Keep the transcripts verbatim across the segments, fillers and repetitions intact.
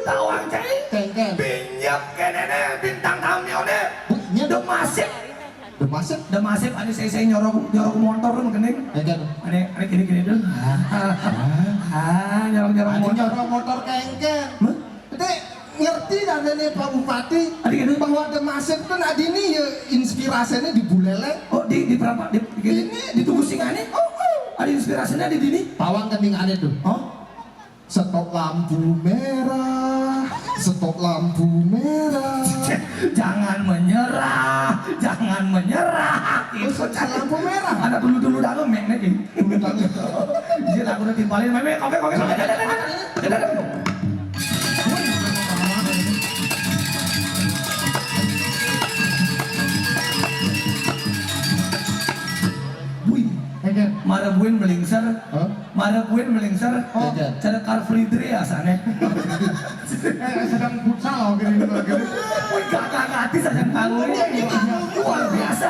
Tawang cai. Kengken. Pinjam kenene bintang tamione. Iya. Demasip. Demasip. Demasip ada saya saya nyorok nyorok motor lu kening. Kengken. Ada ada gini gini tuh. Ah, nyorok nyorok motor. Nyorok motor kengken. Hah? Jadi ngerti dah nih Pak Bupati. Ada gitu. Bahwa demasip kan ada ini ya inspirasinya di Buleleng. Oh di di berapa di, di, ini di Tugu Singane. Oh, oh. Ada inspirasinya di dini. Pawang kening ada tuh. Oh. Stop lampu merah, stop lampu merah. Jangan menyerah, jangan menyerah. Itu lampu merah. Ada dulu dulu dah lo mek nih. Dulu dah. Jadi aku udah timpalin, mek mek, oke oke oke. Wih, mara buin melingser. Hah? Mara buin melingser. Oh. Cara Car Free Day ya sana. Eh, sedang futsal loh gini gitu. Wih, kakak hati saja bangun ini. Luar biasa.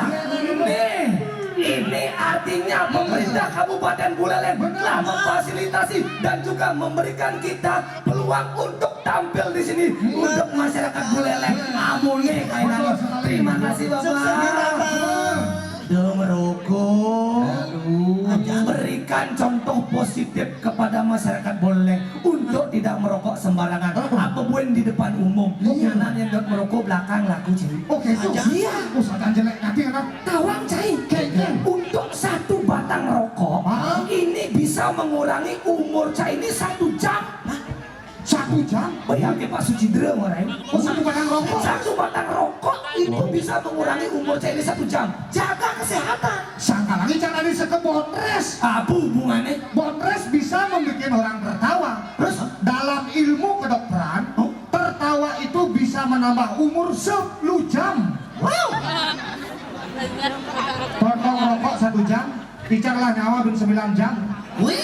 Nih, ini artinya pemerintah Kabupaten Buleleng telah memfasilitasi dan juga memberikan kita peluang untuk tampil di sini untuk masyarakat Buleleng. Amune kainane. Terima kasih Bapak. Dong rokok. Berikan contoh positif kepada masyarakat Buleleng untuk tidak merokok sembarangan. Apa buin di depan umum. Iya. Karena yang dot merokok belakang laku cai. Oke, itu. Iya. Usaha jelek nanti anak. Tawang cai. Untuk satu batang rokok ini bisa mengurangi umur cai ini satu jam. Satu jam? Bayangke Pak Sucindra ngoreng. Oh, satu batang rokok? Satu batang rokok itu bisa mengurangi umur cai ini satu jam. Jaga kesehatan. Sangka lagi jangan disebut botres. Apa hubungannya? Botres bisa membuat orang tertawa. Terus? Dalam ilmu kedokteran, tertawa itu bisa menambah umur sepuluh jam. Wow. Potong rokok satu jam. Picar lah nyawa bin sembilan jam. Wih.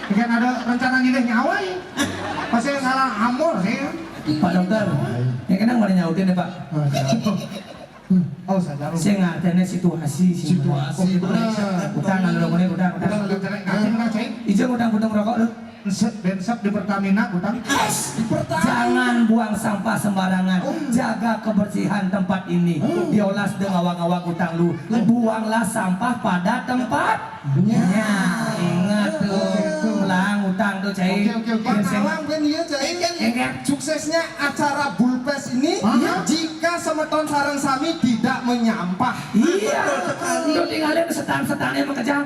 Kan ada rencana ngilih nyawa ya. Masih salah amor sih ya. Pak dokter, yang kena mana nyautin ya Pak? Oh, sadar. Saya ngartene situasi sih. Situasi, benar. Utang kalau lo utang, utang. Utang, utang, utang, utang, utang. Ijang utang, utang rokok lo. Set bensep di Pertamina utang. Jangan buang sampah sembarangan. Jaga kebersihan tempat ini. Diolah sedang awak-awak utang lu. Buanglah sampah pada tempat. Ya, ingat tuh. Ulang utang tuh, cai. Oke, oke, oke. Pak Tawang, ben iya, cai. Suksesnya acara Bulpes ini, jika semeton sareng sami tidak menyampah. Iya. Betul sekali. Tuh tinggalin setan-setannya makejang.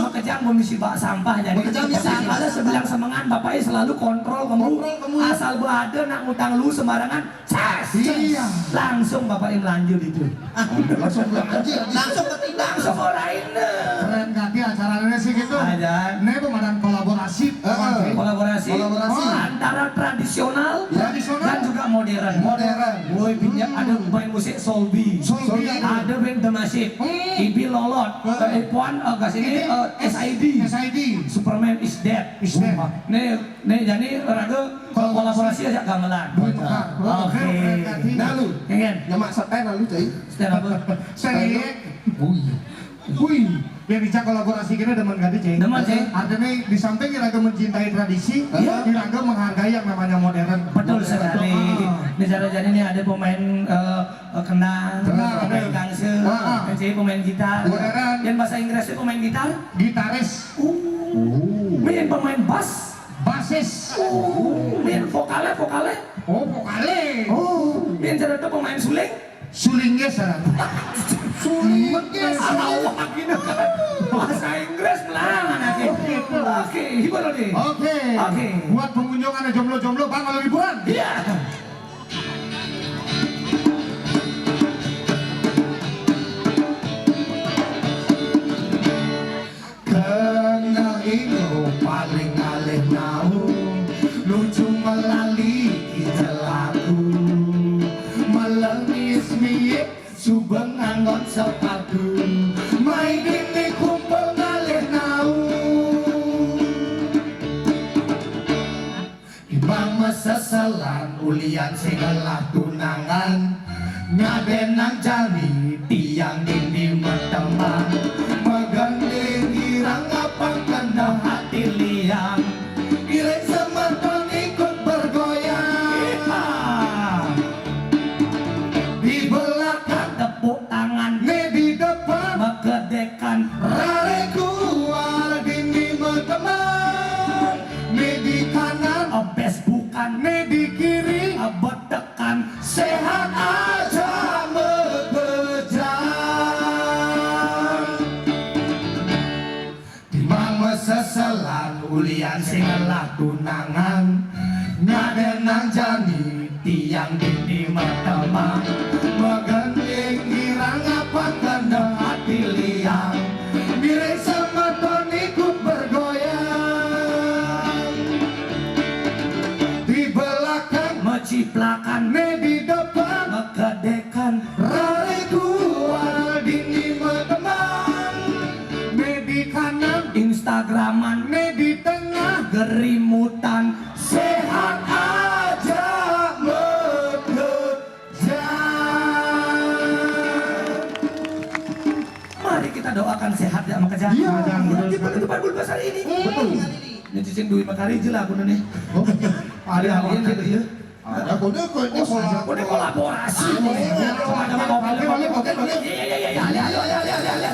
Makejang mau misi bak sampah jadi. Makejang misi sampah. Ada sebilang semengan, bapaknya selalu kontrol kamu. Kontrol kamu. Asal ada nak ngutang lu sembarangan, Ces! Iya. Langsung Bapak yang lanjut itu. Langsung lanjut. Langsung ketindak. Langsung orang ini. Keren kaki acaranya sih gitu. Ada. Ini pemandan kolaborasi. Kolaborasi. Kolaborasi. Antara tradisional dan juga modern. Modern. Woi, ada main musik Solbi. Solbi. Ada band The Massive. Ibi Lolot. Ipuan, eh, gas ini, eh, S I D. S I D. Superman is Dead. Is Dead. Nih, nih jadi raga kolaborasi aja gamelan. Oke. Nah lu, nyemak stand lu, cai. Stand apa? Stand. Wih. Wih, yang bisa kolaborasi kita demen gade, cai. Demen, cai. Artinya di samping raga mencintai tradisi, raga menghargai yang namanya modern. Betul sekali. Ini cara jadi ini ada pemain, eh, eh, kendang, pemain gangsel, cai pemain gitar. Yang bahasa Inggrisnya pemain gitar? Gitaris. Main pemain bass. Basis. Main vokalnya, vokalnya. Oh, vokalnya. Main cerita pemain suling. Sulingnya salah. Sulingnya salah. Awak gitu kan. Bahasa Inggris melangan lagi. Oh, gitu. Oke, hiburan nih. Oke. Oke. Buat pengunjung ada jomblo-jomblo, Bang, kalau hiburan. Iya. Kena ingo paling alih nau, lucu melali kita laku. Melengis miik, subeng nganggon sepatu. Mai dini kumpul ngalih nau. Imang maseselan ulian sing ngelah tunangan. Ngadenang jani tiang ini metemang. Megending girang ngapang kendah hati liang. Iring semeton ikut Sing lah tunangan, ngadé nang jani tiang dini matemang. Magending girang apa kena hati liang. Mirip semeton ikut bergoyang. Di belakang maciplakan, mé di depan makedekan. Raré kual dini matemang. Mé di kanan Instagraman, mé di tengah gerimutan. Sehat aja makeja. Mari kita doakan sehat ya makeja. Iya, betul. Di penutupan bulan puasa ini. Betul. Ini cicing duit makari jelas aku nih. Oh, ada alien gitu ya. Ada kode kode kolaborasi. Ada mau oke, oke, oke, oke. Iya, iya, iya, iya, iya, iya, iya.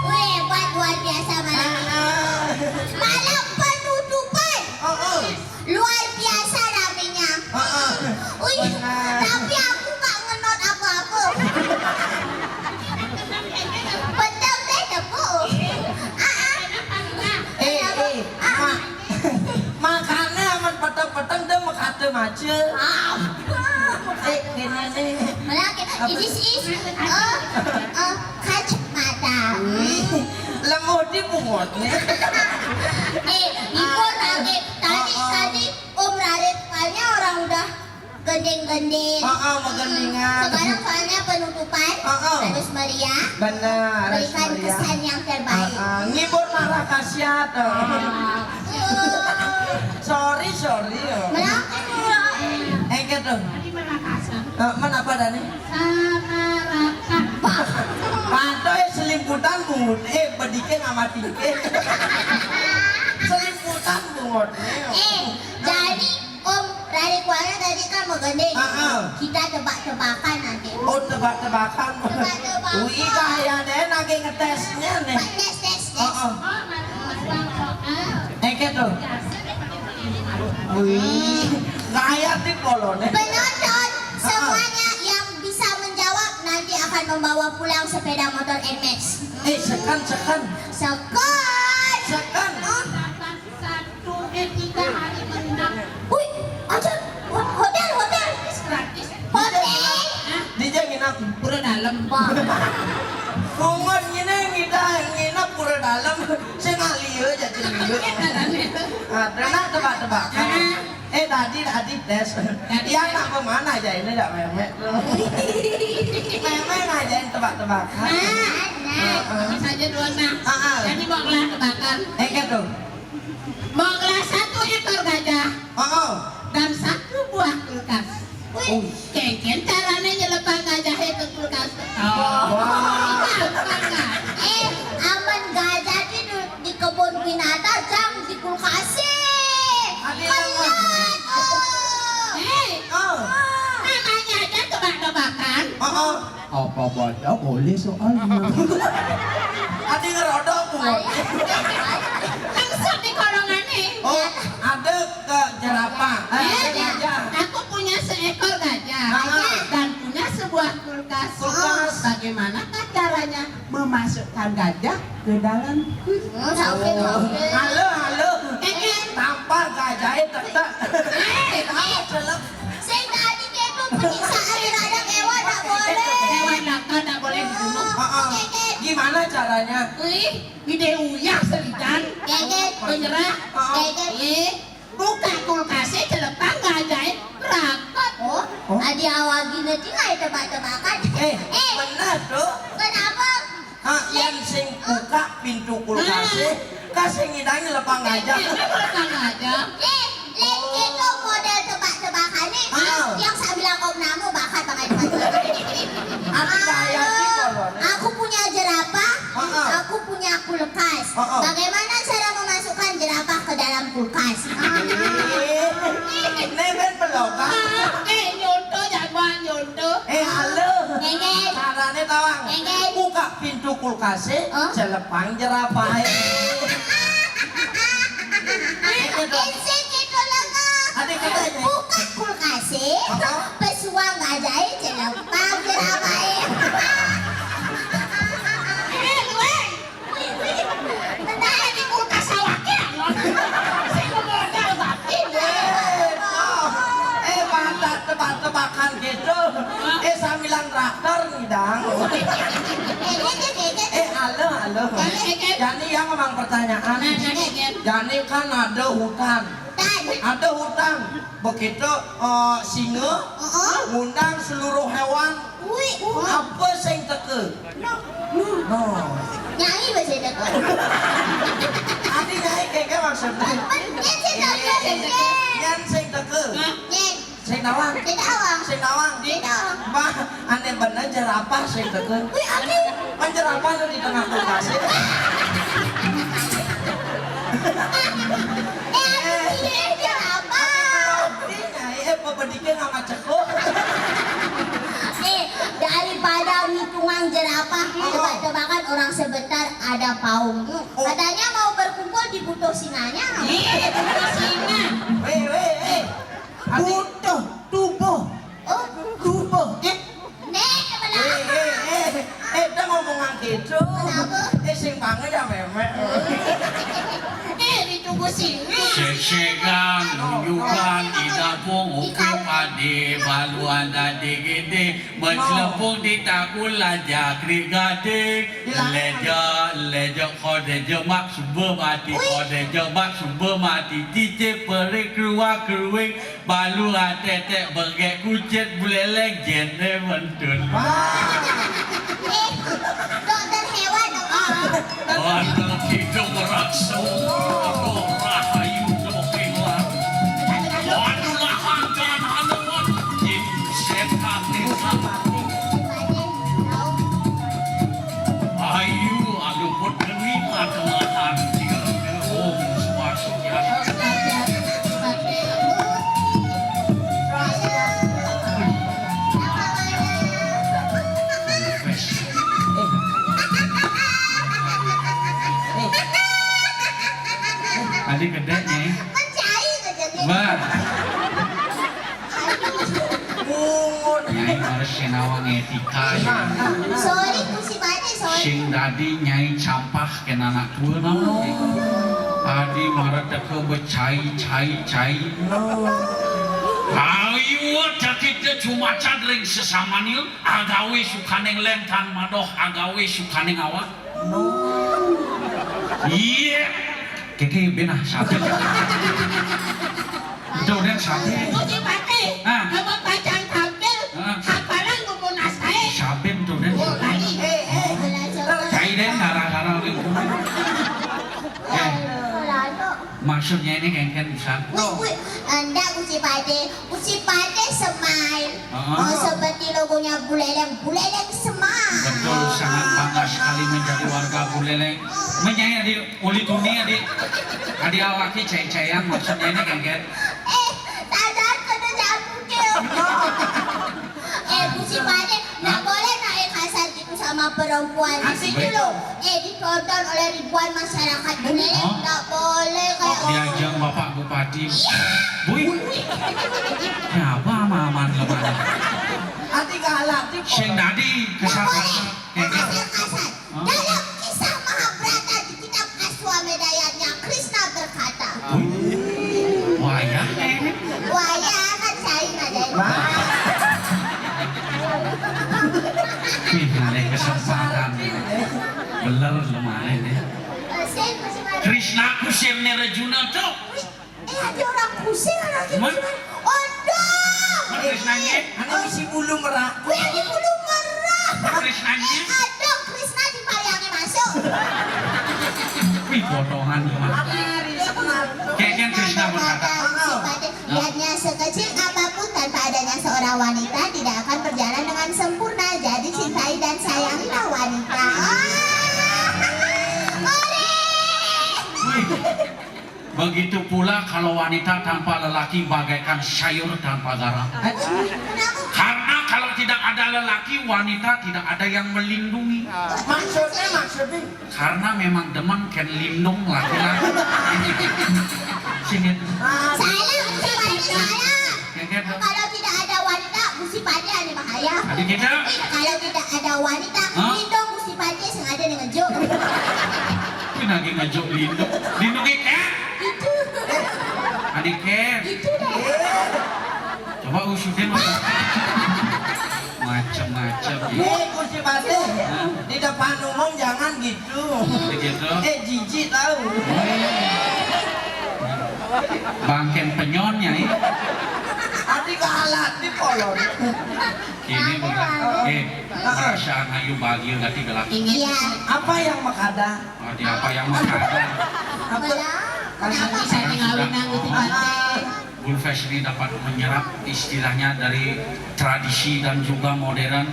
Wih, hebat, luar biasa malam ini. Malam penutupan. Luar biasa ramenya. Wih, tapi aku nggak ngenot apa-apa. Peteng deh, tepuk. Ah, ah. Eh, eh, Mak. Makanya aman peteng-peteng deh, mekate mace. Apa? Eh, ini nih. Malah kayak, this is, eh, eh, kacamata. Ih, lemah di bungotnya. Eh, Ibu lagi. Tadi, tadi Om Radit, soalnya orang udah gending-gending. Heeh, mau gendingan. Sekarang soalnya penutupan harus meriah. Benar, harus meriah. Berikan kesan yang terbaik. Heeh, ngibur marah kasiat. Heeh. Sorry, sorry. Melakukan ulah. Eh, gitu. Tadi marah kasar. Eh, men apa tadi? Sararakan. Pantoy selimputan bungut. Eh, bedike ngamatin ke. Selimputan bungut. Eh, jadi Om, dari kuahnya tadi kan mau gede. Heeh. Kita tebak-tebakan nanti. Oh, tebak-tebakan. Tebak-tebakan. Wih, bahaya deh, lagi ngetesnya nih. Tes, tes, tes. Heeh. Eh, gitu. Wih, gaya di polone. Penonton semuanya yang bisa menjawab nanti akan membawa pulang sepeda motor N max. Eh, sekan, sekan. Sekan. Sekan. Oh. Satu, eh, tiga hari menginap. Wih, aja. Ho-, hotel, hotel. Gratis, gratis. Hotel. Hah? Dia nginap pura dalam. Wah. Bungut ngene ngida nginap pura dalam. Sing ahli ya, jadi liur. Ada nak tebak-tebakan. Ah. Eh, tadi, tadi tes. Tadi ya, tes. Nak pemana aja ini, dak memek tuh. Memek ngajain tebak-tebakan. Nah, nah, heeh. Bisa aja dua, nah. Ah, ah. Jadi mau kelar tebakan. Eh, gitu. Mau kelas satu ekor gajah. Oh, oh. Dan satu buah kulkas. Wih, oh. Kengken carane nyelebang gajahe ke kulkas. Oh. Wah. Gampang, kan? Eh, aman gajah di, di kebun binatang, jang di kulkas. Ade. Kenyat, oh. Eh, oh. Namanya aja tebak-tebakan. Oh, oh. Apa baca boleh soalnya. Ade ngerodok, Bu. Langsung di kolongan nih. Oh, ada ke jerapah. Eh, eh, ada gajah. Aku punya seekor gajah. Ah. Dan punya sebuah kulkas. Kulkas. Bagaimanakah caranya memasukkan gajah ke dalam kulkas? Oh, sampai, sampai. Halo, halo. Eh, eh. Tampar gajahnya, tetek. Eh, eh. Apa, celep? Sing tadi kepo penyiksaan terhadap hewan ndak boleh. Hewan langka ndak boleh dibunuh. Heeh. Gimana caranya? Ih, ide uyah selidan. Geget. Penyerah. Heeh. Geget. Ih. Buka kulkasé, celepang gajahe, berangkat. Oh, oh. Adi awak gini tinggal tebak-tebakan. Eh, eh, bener tuh. Kenapa? Ah, yan sing buka pintu kulkasé, kasé ngidang lepang gajah. Eh, eh, lepang gajah. Eh, lain itu model tebak-tebakan nih. Ah. Yang saya bilang om namu bakal bakal tebak-tebakan. Aku punya jerapah, aku punya kulkas. Bagaimana cara memasukkan jerapah ke dalam kulkas? Ini kan belum, Kak. Eh, nyonto, jagoan nyonto. Eh, halo. Ngengel. Carane tawang. Ngengel. Buka pintu kulkase, oh, celepang jerapahe. Isi gitu loh, Kak. Ada katanya. Buka kulkase, oh, pesuang gajahe, celepang jerapahe. Eh, luwe. Bentar di kulkas awake, sing modal batin. Eh, oh. Eh, pada tebak-tebakan gitu. Hah? Eh, sambilan traktor ngidang. Eh, halo, halo. Jani yang memang pertanyaan. Nah, nah, nah, nah. Jani kan ada hutan. Hutan. Ada hutan. Begitu, eh, singa, heeh, ngundang seluruh hewan. Wih, wah. Apa sing teka? No. No. Nyai bahasa teka. Adi nyai keke maksudnya. Nyai sing teka, eh, nyai. Nyai sing teka. Nyai. Sing nawang. Sing nawang. Sing nawang. Sing nawang. Bah, aneh bener jerapah sing teka. Wih, adi. Kan jerapah tuh di tengah kulkas. Eh, adi jerapah. Nyai, eh, pepedike nggak macet. Oh. Eh, daripada ngitungan jerapah, oh, tebak-tebakan orang sebentar ada paung. Oh. Katanya mau berkumpul di butuh singanya. Iya, butuh singa. Weh, weh, eh. Butuh, tubuh. Oh. Tubuh. Eh. Nek, eh, eh, eh. Eh, dah ngomongan gitu. Kenapa? Eh, sing banget ya, Memek. Eh, ditunggu sini. Sesegan, nunjukan, idapung, uke pade, baluan dadi gede, mencelepung di takul aja, krik gading. Leja, leja, kodeja, mak sumber mati, wih, kodeja, mak sumber mati, cicit, perik, keruak, keruing, balu atetek begek kucit buleleng jende mentun. Wah. Eh, dokter hewan dong. Ah, dokter. Anak hidup rasu, rahayu dokiwan. Waduh, lahan dan haluan, jin setan desa. Ayu, aluput geni, adalah hati. Om Swastiastu. Tadi gedenya, ya? Bah. Nyai harus sinawa ngetika, ya. Sorry, Gusti Pade, sorry. Sing dadi nyai campah kena anak tua, naon, ya? Adi mara teka becai, cai, cai. Ayo, cakit teh cumacan ring sesamaning, agawe sukaning lentan madoh, agawe sukaning awak. Iya. Keke benah sapi. Itu udah sapi. Gusti Pade, ah, abang pacang tampil, ah, hafalan buku naskah. Sapi itu udah. Oh, lagi. Eh, eh. Cai deh, gara-gara lingkungan. Eh, maksudnya ini kengken bisa. Wih, wih, enggak, Gusti Pade. Gusti Pade smile. Heeh. Oh, seperti logonya Buleleng, Buleleng smile. Betul, sangat bangga sekali menjadi warga Buleleng. Menyai adi uli tuni adi, adi awaki cai-caian maksudnya ini kengken. Eh, sadar kena jangkuk. Eh, Gusti Pade, nggak boleh naik kasar gitu sama perempuan. Asik gitu. Eh, ditonton oleh ribuan masyarakat Buleleng, nggak boleh kayak gitu. Diajak Bapak Bupati. Iya. Bui. Kenapa aman lemah? Ati galak, Dik. Sing dadi kasar-kasar. Nggak boleh. Kasar-kasar. Hah? Dalam kisah Mahabharata di kitab Aswamedayanya, Krishna berkata, wayah, eh. Wayah kan saing ada. Wah. Ih, ada kesempatan. Beler lemah ini. Eh, saya masih ada. Krishna kusir Nerjuna tuh. Ada orang pusing, orang Cuman? Cuman. Odong. Mana Krisnanya? Anu bisi bulu merah. Wih, ada bulu merah. Krisnanya? Ada Krisna di pariange masuk. Wih, bodohan. Keken Krisna berkata. Sifatnya sekecil apapun, tanpa adanya seorang wanita tidak akan berjalan dengan sempurna. Jadi cintai dan sayangilah wanita. Oh. Ore. Wih. Begitu pula kalau wanita tanpa lelaki bagaikan sayur tanpa garam. Karena kalau tidak ada lelaki, wanita tidak ada yang melindungi. Maksudnya, maksudnya? Karena memang demen ken lindung laki-laki. Sini. Salah, salah, salah. Kalau tidak ada wanita, Gusti Pati ada bahaya. Kalau tidak ada wanita, lindung Gusti Pati sengaja nih ngejuk. Ini lagi ngejuk lindung. Lindung kayak gitu. Adik Ken. Gitu deh. Coba usutin. Macem-macem ya. Nih, Gusti Pati, di depan umum jangan gitu. Begitu. Eh, jijik tahu. Bangken penyonnya ya. Ati kalah di kolor. Ini bukan. Eh, merasa ayu bahagia gati gelap. Iya. Apa yang makada? Ada apa yang makada? Apa? Kasih bisa ngawin nang Gusti Pati. Bulfest ini dapat menyerap istilahnya dari tradisi dan juga modern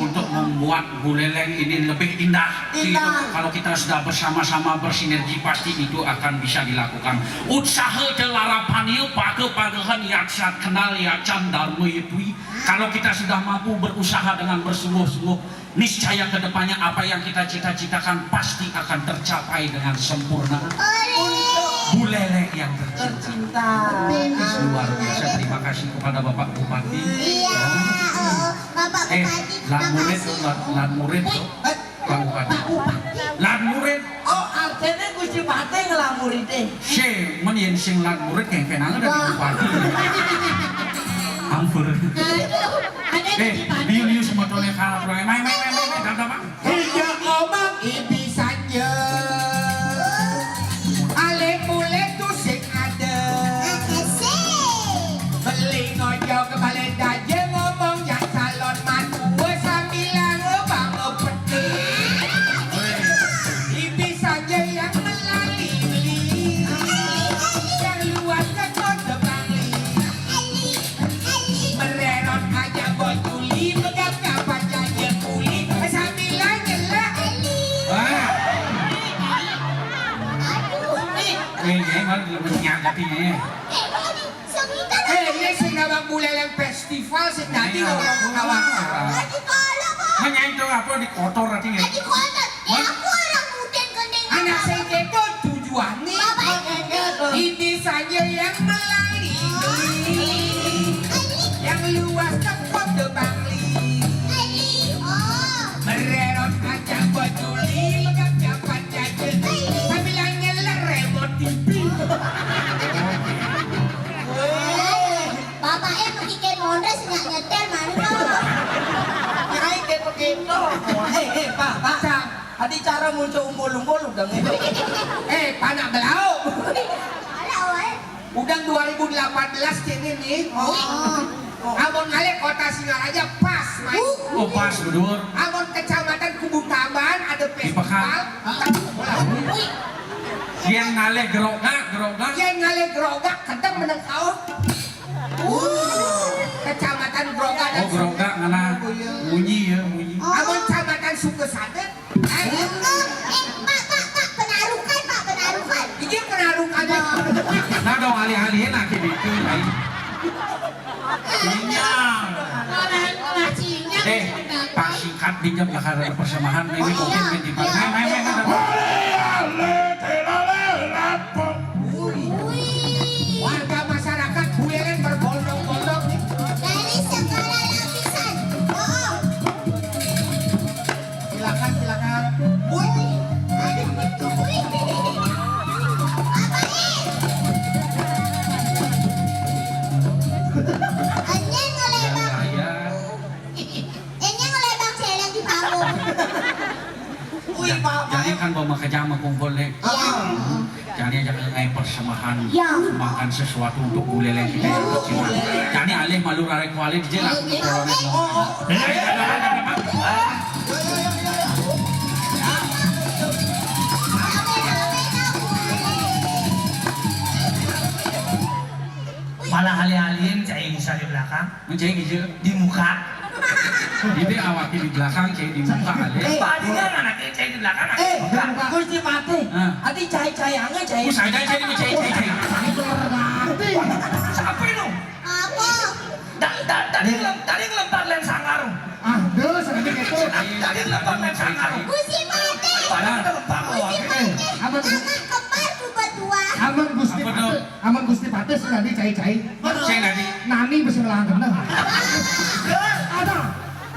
untuk membuat Buleleng ini lebih indah. Indah. Kalau kita sudah bersama-sama bersinergi, pasti itu akan bisa dilakukan. Utsaha telarapan ieu pake-pakehan yaksat kenal yacan darma itu. Kalau kita sudah mampu berusaha dengan bersungguh-sungguh, niscaya ke depannya apa yang kita cita-citakan pasti akan tercapai dengan sempurna. Buleleng yang tercinta. Tercinta. Luar biasa. Terima kasih kepada Bapak Bupati. Iya, oh, Bapak Bupati. Eh, lan murid tuh, lan, lan murid tuh. Pak Bupati. Lan murid. Oh, artinya Gusti Pati ngelamuri teh. Sing, men yen sing lan murid kengkenangan dari Bupati. Ampun. Eh, liu-liu semotone kalah. Main, main, main, main, main, main, main. Ijo ngomong ibi sanja. Ale mulet tuh sing ada. Beli ngojok ke bale daje ngomong jak calon mantua sambilang bang peti. Ibi sanja yang melali beli. Yang luas ke kota Bali. Mererot aja boculi, megap kapan jaje kuli, sambilan nyelak. Wah. Aduh. Eh, eh, mana belum nyangkep ini. Eh, ini sing ngabang Buleleng festival sing tadi ngomong kawan. Lagi kolak, Bang. Menyanyi tuh apa di kotor tadi ya? Lagi kolak. Ya, aku orang muda gendeng. Anak sing keto tujuannya. Bapak. Ini saja yang melali. Yang luas tempat ke Bangli. Oh. Mererot kacang boculi, megap japan jajan. Sambilan nyeler remote T V. Weh. Bapaknya pergi ke Mondres nggak nyetel, mana? Nyai keto-keto. Eh, eh, Pak, Pak. Adi cara muncul umbul-umbul udang itu. Eh, panak belau. Udang dua ribu delapan belas kini nih. Oh. Amun ngalih kota Singaraja pas main. Oh, pas, betul. Amun Kecamatan Kubutamban ada festival. Yang ngalih gerogak, gerogak. Yang ngalih gerogak, kedem meneng kau. Kecamatan Groga. Oh, Groga ngana munyi ya, munyi. Amun Kecamatan Sukesadet. Eh, eh, eh, Pak, Pak, Pak, Penarukan, Pak, Penarukan. Iya, Penarukan. Nah, dong, alih-alihnya lagi di itu, lain. Iya. Eh, Pak, singkat pinjam lah karena persemahan ini. Oh, mungkin iya, pinjam. Iya. Main, main, main, main. Warga masyarakat Buleleng berbondong-bondong nih. Dari segala lapisan. Oh. Silakan, silakan. Wih. Aduh, wih. Apa nih? Anjing ngelebak. Ya, ya, ya. Anjing ngelebak celeng di panggung. Wih, Pak, Pak. Jadi kan bawa kerja sama kumpul nih. Iya. Jani aja ngaé persembahan, ya, sumbangkan sesuatu untuk Buleleng kita yang kecil. Jani alih malu rarék kuali dijé lah. Oh, oh. Malah alih-alih cai bisa di belakang. Mencai hijau. Di muka. Jadi awaknya di belakang, cai di muka, alih. Eh, palingan anaknya cai di belakang, eh, di muka. Gusti Patih. Hah? Adi cai-cai angin, cai. Ku sadar cai, cai, cai, cai. Siapa itu? Apa? Da-, da-, tadi ngelem-, tadi ngelempar lem sangar. Ah, terus nanti gitu. Tadi ngelempar lem sangar. Gusti Patih. Padahal ngelempar. Gusti Patih. Aman. Anak kembar ku berdua. Aman Gusti Patih. Aman Gusti Patih sing dadi cai-cai. Sing dadi. Nani bisa ngelangkene. Ada.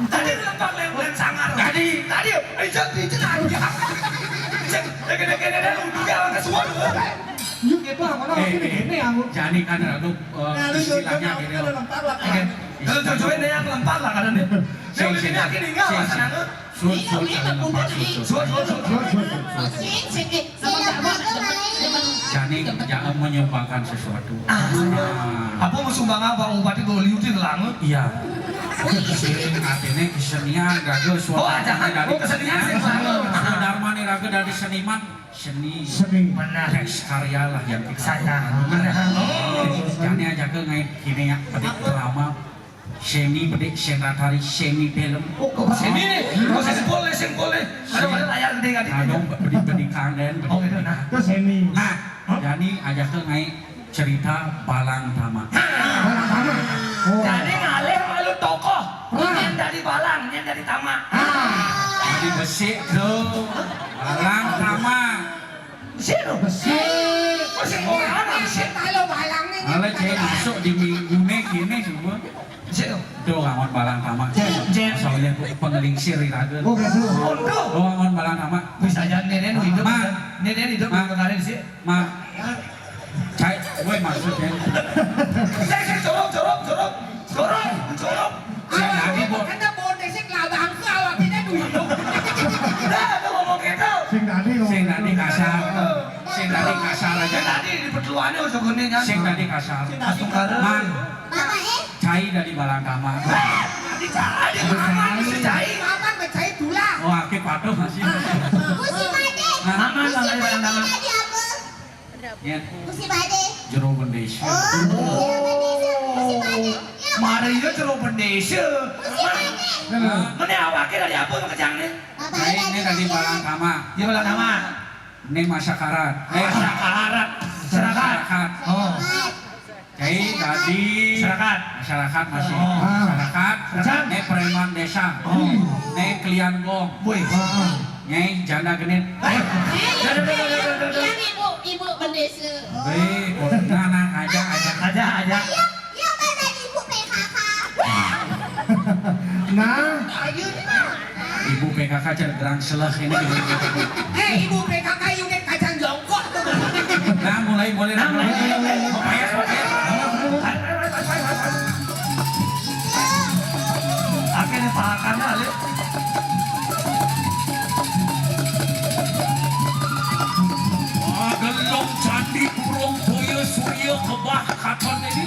Tadi lempar lem-, lem sangar. Tadi. Tadi, eh, ijek, ijek lagi. Ijek, gede-gede deh, ujungnya orang kesuar. Yuk, gitu, aku. Eh, ini, eh, ini, aku. Jani kan, aduh, eh, istilahnya gitu. Lempar lah. Oke. Kalau jodohin deh yang lempar lah, kadang deh. Sing, sing, sing, sing. Suwun, suwun, suwun, suwun, suwun. Suwun, suwun, suwun. Suwun, suwun, suwun. Jani jangan menyumbangkan sesuatu. Ah. Nah. Apa mau sumbang apa? Bupati bawa liutin langut. Iya. Sing artinya kesenian, raga, oh, suara aja. Dari, oh, kesenian sih, langut. Darmane raga dari seniman, seni. Seni. Benar. Teks karya lah yang kita. Saya. Benar. Oh. Jani aja ke ngai kini ya, petik drama. Seni bedik, seni tari, seni film. Oh, seni nih. Oh, seni boleh, seni boleh. Ada pada layar gede kan? Ada bedik-bedik kangen. Oh, gitu, nah. Terus seni. Nah, Jani aja ke ngai cerita Balang Tama. Balang Tama. Oh. Jadi ngalih malu tokoh. Yang dari Balang, yang dari Tama. Ah. Jadi besik tuh. Balang Tama. Sik lho. Sik. Wis ora ana sik. Kalau balang ning. Ala cek masuk di minggu nih gini semua. Sik lho. Tuh, angon Balang Tama. Cek, cek. Soalnya aku pengelingsir di raga. Oh, gitu. Waduh. Tuh, angon Balang Tama. Bisa aja nenek hidup. Ma. Nenek hidup. Ma. Kemarin sih. Ma. Cai, gue maksudnya. Cek, cek, jorok, jorok, jorok. Jorok, jorok. Sing dadi, Bu. Kena bote sing labang ke awak kita duit. Dah, tuh ngomong gitu. Sing dadi, sing dadi kasar. Sing dadi kasar aja. Sing dadi di petuane ojo gone kan. Sing dadi kasar. Astungkara. Man. Bapak, eh? Cai dari Balang Tama. Tadi cai, aman si cai. Aman becai tulang. Oh, akeh patuh masih. Kursi Pak Ade. Hah? Aman, aman, aman, aman. Tadi apa? Ya. Kursi Pak Ade. Jero bendesa. Oh, jero bendesa. Kursi Pak Ade. Ya. Mari ya jero bendesa. Kursi Pak Ade. Hah? Mene awake dari apa kejang nih? Bapak, ini tadi Balang Tama. Ya, Balang Tama. Ini masyarakat. Eh, masyarakat. Masyarakat. Oh. Cai tadi masyarakat. Masyarakat masih. Oh. Masyarakat. Masyarakat. Ini preman desa. Oh. Ini klian gong. Woi. Nyai janda genit. Eh. Yang ibu, ibu bendesa. Eh, kok anak aja, aja. Aja, aja. Iya, iya, kata ibu P K K. Nah. Ayo, nah. Ibu P K K cer gerang seleh ini. Eh, ibu P K K unit kacang jongkok tuh. Nah, mulai, mulai, nah, mulai. Oke, ini pahakannya, ayo. Wah, gelong candi burung boyo surya kebah katon ini.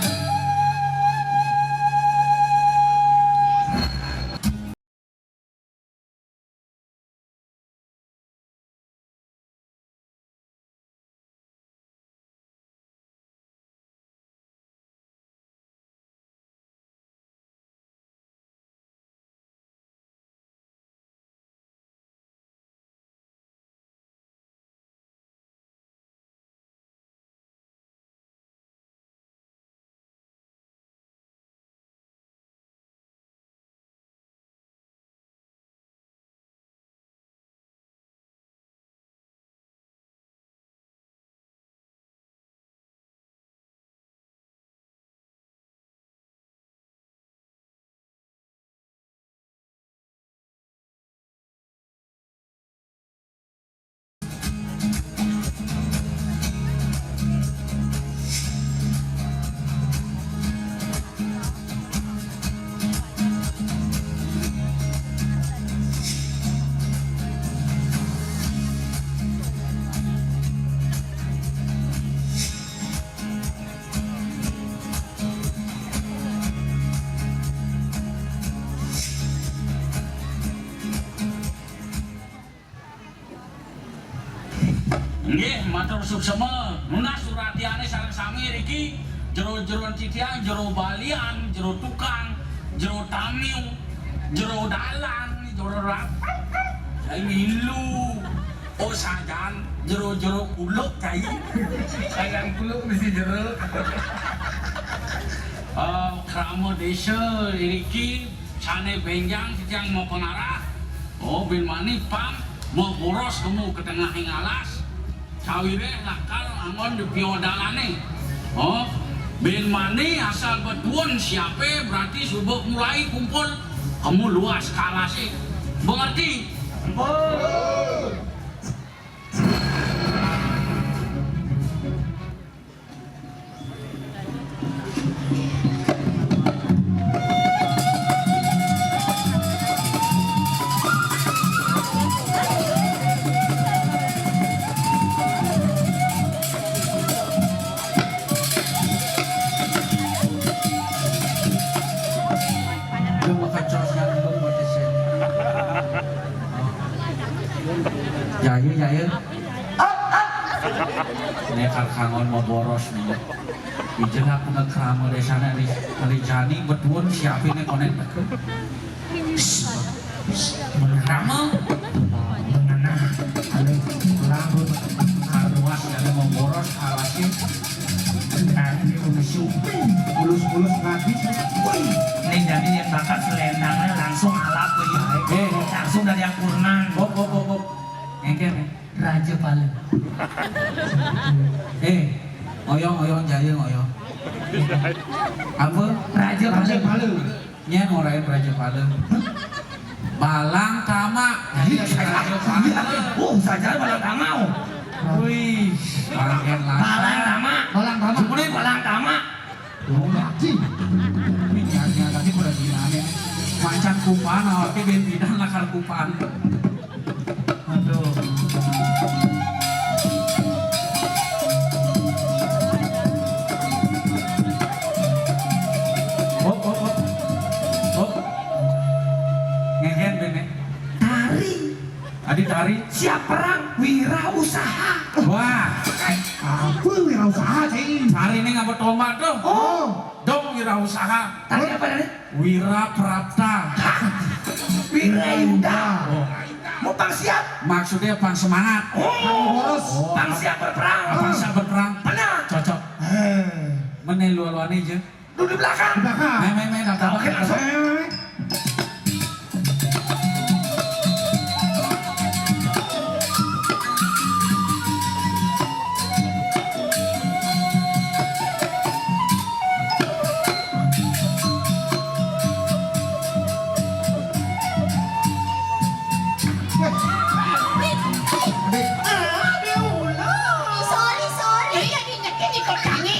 Nggih, matur suksma. Nunas suratiané sareng sami riki, jero-jeroan titiang, jero balian, jero tukang, jero tamiu, jero dalan, jero rat-, Cai milu. Oh, sajan jero-jero kuluk, Cai. Sajan kuluk mesti jero. Eh, krama désa iriki sané bénjang titiang mau pangarah. Oh, bin mani pang mau boros kemu ka tengahing alas. Sawiréh lakar anggon di piodalané. Oh, bin mani asal betuun siapé berarti suba mulai kumpul kemu luas ka alasé. Mengerti? Jayu, jayu. Né kal kangon mau boros né. Ijelak na krama désané ali, ali jani betuun siapin né koné. Mengenama, mengenama. Anu, lamun karuas jani mau boros alasé. Tadi udah syuting, mulus-mulus ngaji. Wih, ini jadi yang bakat selendangnya langsung alap tuh ya. Eh, langsung dari Akurnan. Hop, hop, hop, hop. Ngéngkén, eh. Raja Pala. Eh, oyong, oyong, jaya, oyong. Apa? Raja Pala. Raja Pala. Nyén orain Raja Pala. Balang Tama. Jadi Raja Pala. Oh, saja Balang Tama. Wih, Balang Tama. Balang Tama. Balang Tama. Ini nyanya tadi pada gimana? Macan kupan, awaknya ben bidan lakar kupan. Aduh. Hop, hop, hop. Hop. Ngéngkén, Ben, eh. Tari. Adi tari. Siap perang, wirausaha. Wah. Apa wirausaha, Cai? Tari ini ngapa tombak tuh? Oh. Dong wirausaha. Tari apa tadi? Wira Prapta. Wirayuda. Oh. Mau pang siap? Maksudnya pang semangat. Oh. Pang boros. Oh, pang siap berperang. Pang siap berperang. Benar. Cocok. Eh. Mana luar-luarnya aja. Duduk di belakang. Di belakang. Main, main, main, datang. Oke, langsung. Main, main, main. Weh. Adik. Aduh, lo. Sorry, sorry. Iya, dinyekin ikut kami.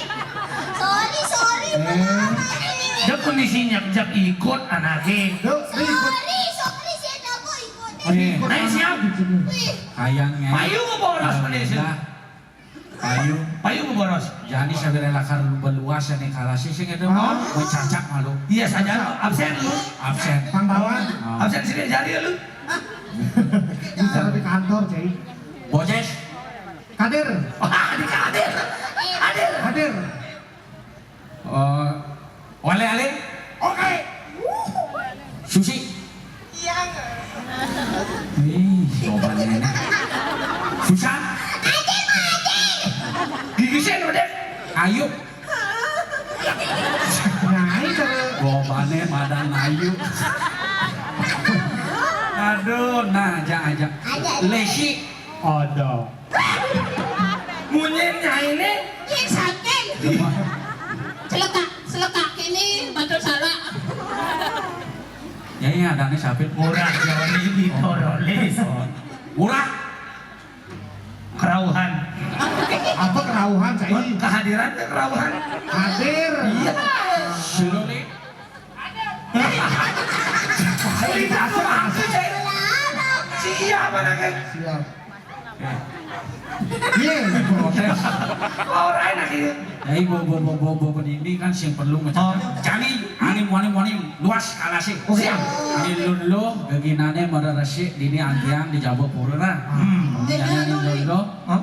Sorry, sorry, eh. Maaf, Adi. Dia kondisinya jak ikut anaknya. Duh, ikut. Sorry, sorry, saya tak mau ikut. Oke. Naik siap. Wih. Kayaknya. Payu boros manis. Alhamdulillah. Payu. Payu boros. Jadi sabira lakar beluas ya nih kalah sih sing itu. Oh. Mencacak malu. Iya saja absen lu. Absen. Pangkawan. Oh. Absen sini jari lu. Bisa di kantor, Cai. Bojes. Kadir. Wah, di Kadir. Kadir. Kadir. Eh, Wale, Ale? Oke. Susi? Iya. Ih, jawabannya ini. Susan? Gigi sen udah. Ayu? Nah, itu. Jawabannya madan Ayu. Aduh, nah, aja, aja. Lesi? Ada. Munyin nyaine? Nyén saking. Selekak, selekak ini betul salah. Ya, ya, ada nih sapit. Murah, Joni, Bito, Rolis. Murah. Kerauhan. Apa kerauhan, Cai? Kehadiran ke kerauhan. Hadir. Iya. Sulit. Cerita apa, Cai? Siap, anaknya. Siap. Iya. Protes. Ora enak iki. Jadi bo bo bo bo bo ini kan sing perlu ngecek. Oh. Jani, ani muani muani luas kalase. Oh, siap. Ini lu lu geginané mara resik dini antian di Jaba Pura. Hmm. Jani ani lu lu. Hah?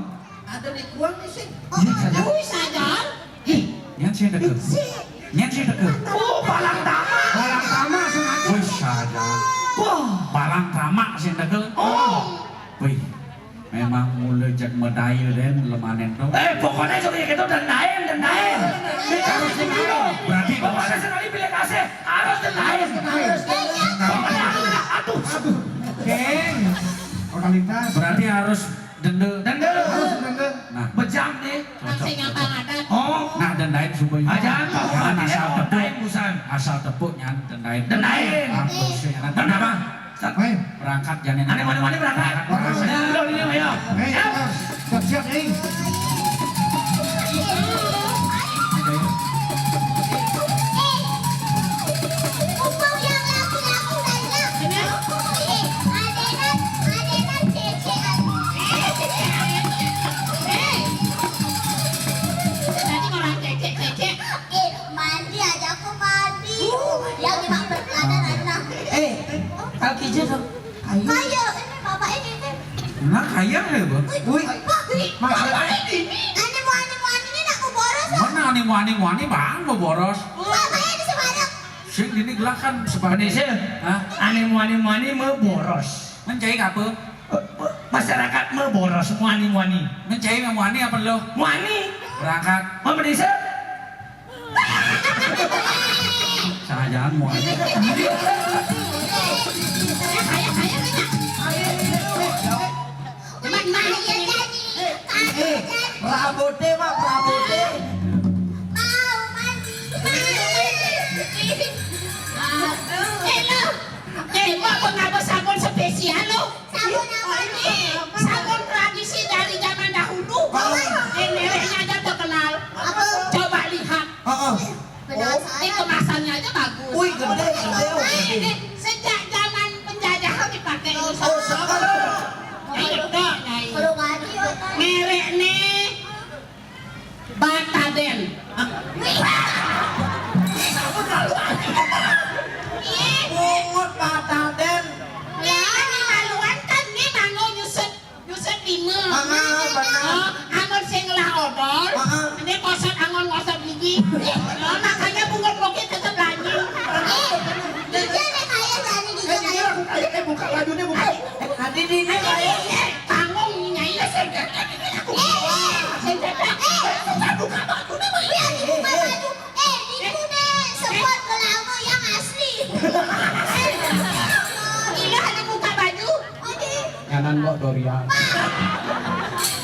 Nyén sing teka? Oh, Balang Tama. Balang Tama sing ada. Wih, saja. Wah. Balang Tama sing teka. Oh. Wih, memang mula jak medaya den lemanen to. Eh, pokoknya kalau gitu dendain, dendain. Harus dendain. Berarti pokoknya sekali pilih kasih, harus dendain. Pokoknya aduh, aduh. Aduh. Geng. Totalitas. Berarti harus denda. Denda. Harus denda. Nah. Bejam nih. Cocok, cocok. Oh. Nah, dendain supaya. Ajan, jangan asal tepuk. Dendain, busan. Asal tepuk, jangan dendain. Dendain. Ah, terus, ya, kan? Dendain. Woi. Berangkat, jangan. Ane, ane, ane, berangkat. Berangkat. Ayo, ini, ayo. Hei, ayo. Siap-siap, nih. Tadi orang cecek, cecek. Eh, mandi aja aku mandi. Yang cuma berkelana aja. Eh, kalau kijil dong. Ayo. Ayo, ini bapak ini, ini. Nah, kaya ya, Bang. Wih, wih. Pak, wih. Mas, bapak ini. Ane mau, ane mau, ane ini nak mau boros, Pak. Mana ane mau, ane mau, ane, Bang, mau boros? Bapak ini sebanyak. Sing ini gelakan sebanyak. Bener sih. Hah? Ane mau, ane mau, ane mau boros. Mencai apa? Eh, eh, masyarakat mau boros, mau, ane mau, ane. Mencai mau, ane apa lo? Mau, ane. Berangkat. Mau bener sih? Jangan-jangan mau aja. Eh, rabote, Mak, rabote. Mau mandi. Aduh. Eh, lo. Eh, Mak, kenapa sabun spesial, lo? Sabun apa nih? Sabun tradisi dari zaman dahulu. Oh. Eh, nereknya aja terkenal. Apa? Coba lihat. Heeh. Penasaran. Ini kemasannya aja bagus. Wih, gede, gede, oh, gede. Ini sejak zaman penjajahan dipakai ini. Oh, sama. Ini gede, Nyai. Perlu ganti, oh. Merek nih Bataden. Wih. Bungut Bataden. Ini maluan kan, ini mangga nyusut. Nyusut lima. Ah, ah, bener. Oh, angon sing ngelah odol. Ah, ah. Ini kosot angon ngosot gigi. Oh, makanya bungut bokit tetep lanying. Eh, gigi ada kaya dari gigi kaya. Eh, buka, eh, buka bajunya, buka. Tadi di ini kaya. Eh, tanggung nyai lah, sing cecek ini aku. Eh, eh, sing cecek. Eh, buka, buka bajunya, Bu. Iya, dibuka baju. Eh, itu deh, spot belama yang asli. Eh, gila, ada buka baju. Oke. Kanan, Mbok, Dorian. Pak.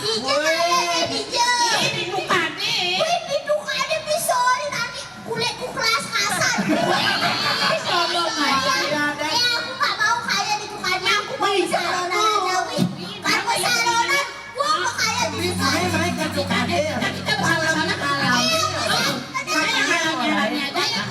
Dija, kaya Dija. Ini bukan, nih. Wih, itu ada pisori tadi. Kulitku keras kasar. Tolong, Mas. Ya, ya, aku nggak mau kaya di tukangnya. Aku mau di salonan aja, wih. Aku salonan. Wah, kok kayak gitu? Ayo, ayo, kita, kita, kita bersama-sama. Ayo, ayo, ayo, ayo, ayo, ayo.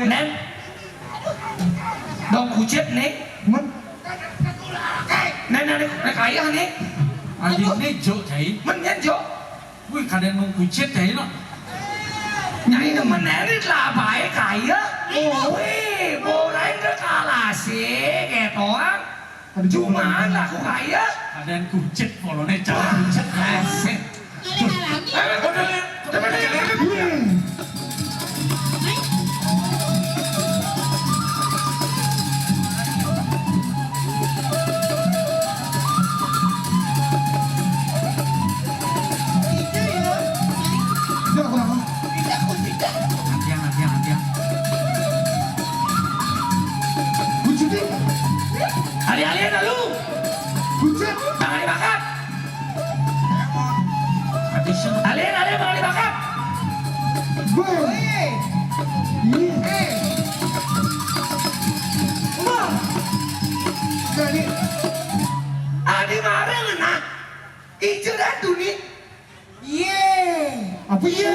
Nén. Dong kucit né. Men. Nén, nén, nén kayeh né. Adi né jok, Cai. Men nyén jok. Wih, kadén nu kucit, Cai, no. Nyai temen né lah baé kayeh. Wih, borain ke kalasé, kétoang. Cuman laku kaya. Kadén kucit, poloné cara kucit. Asik. Alé-alé. Eh, udah, udah, udah, udah, udah. Antiang, antiang, antiang. Kucit. Alé-alé lalu. Buset. Tangan dibakap. Alin, alin, tangan dibakap. Woi. Iya. Wah. Jadi. Adi marang nah. Ijo dan Duni. Yé. Apa yé?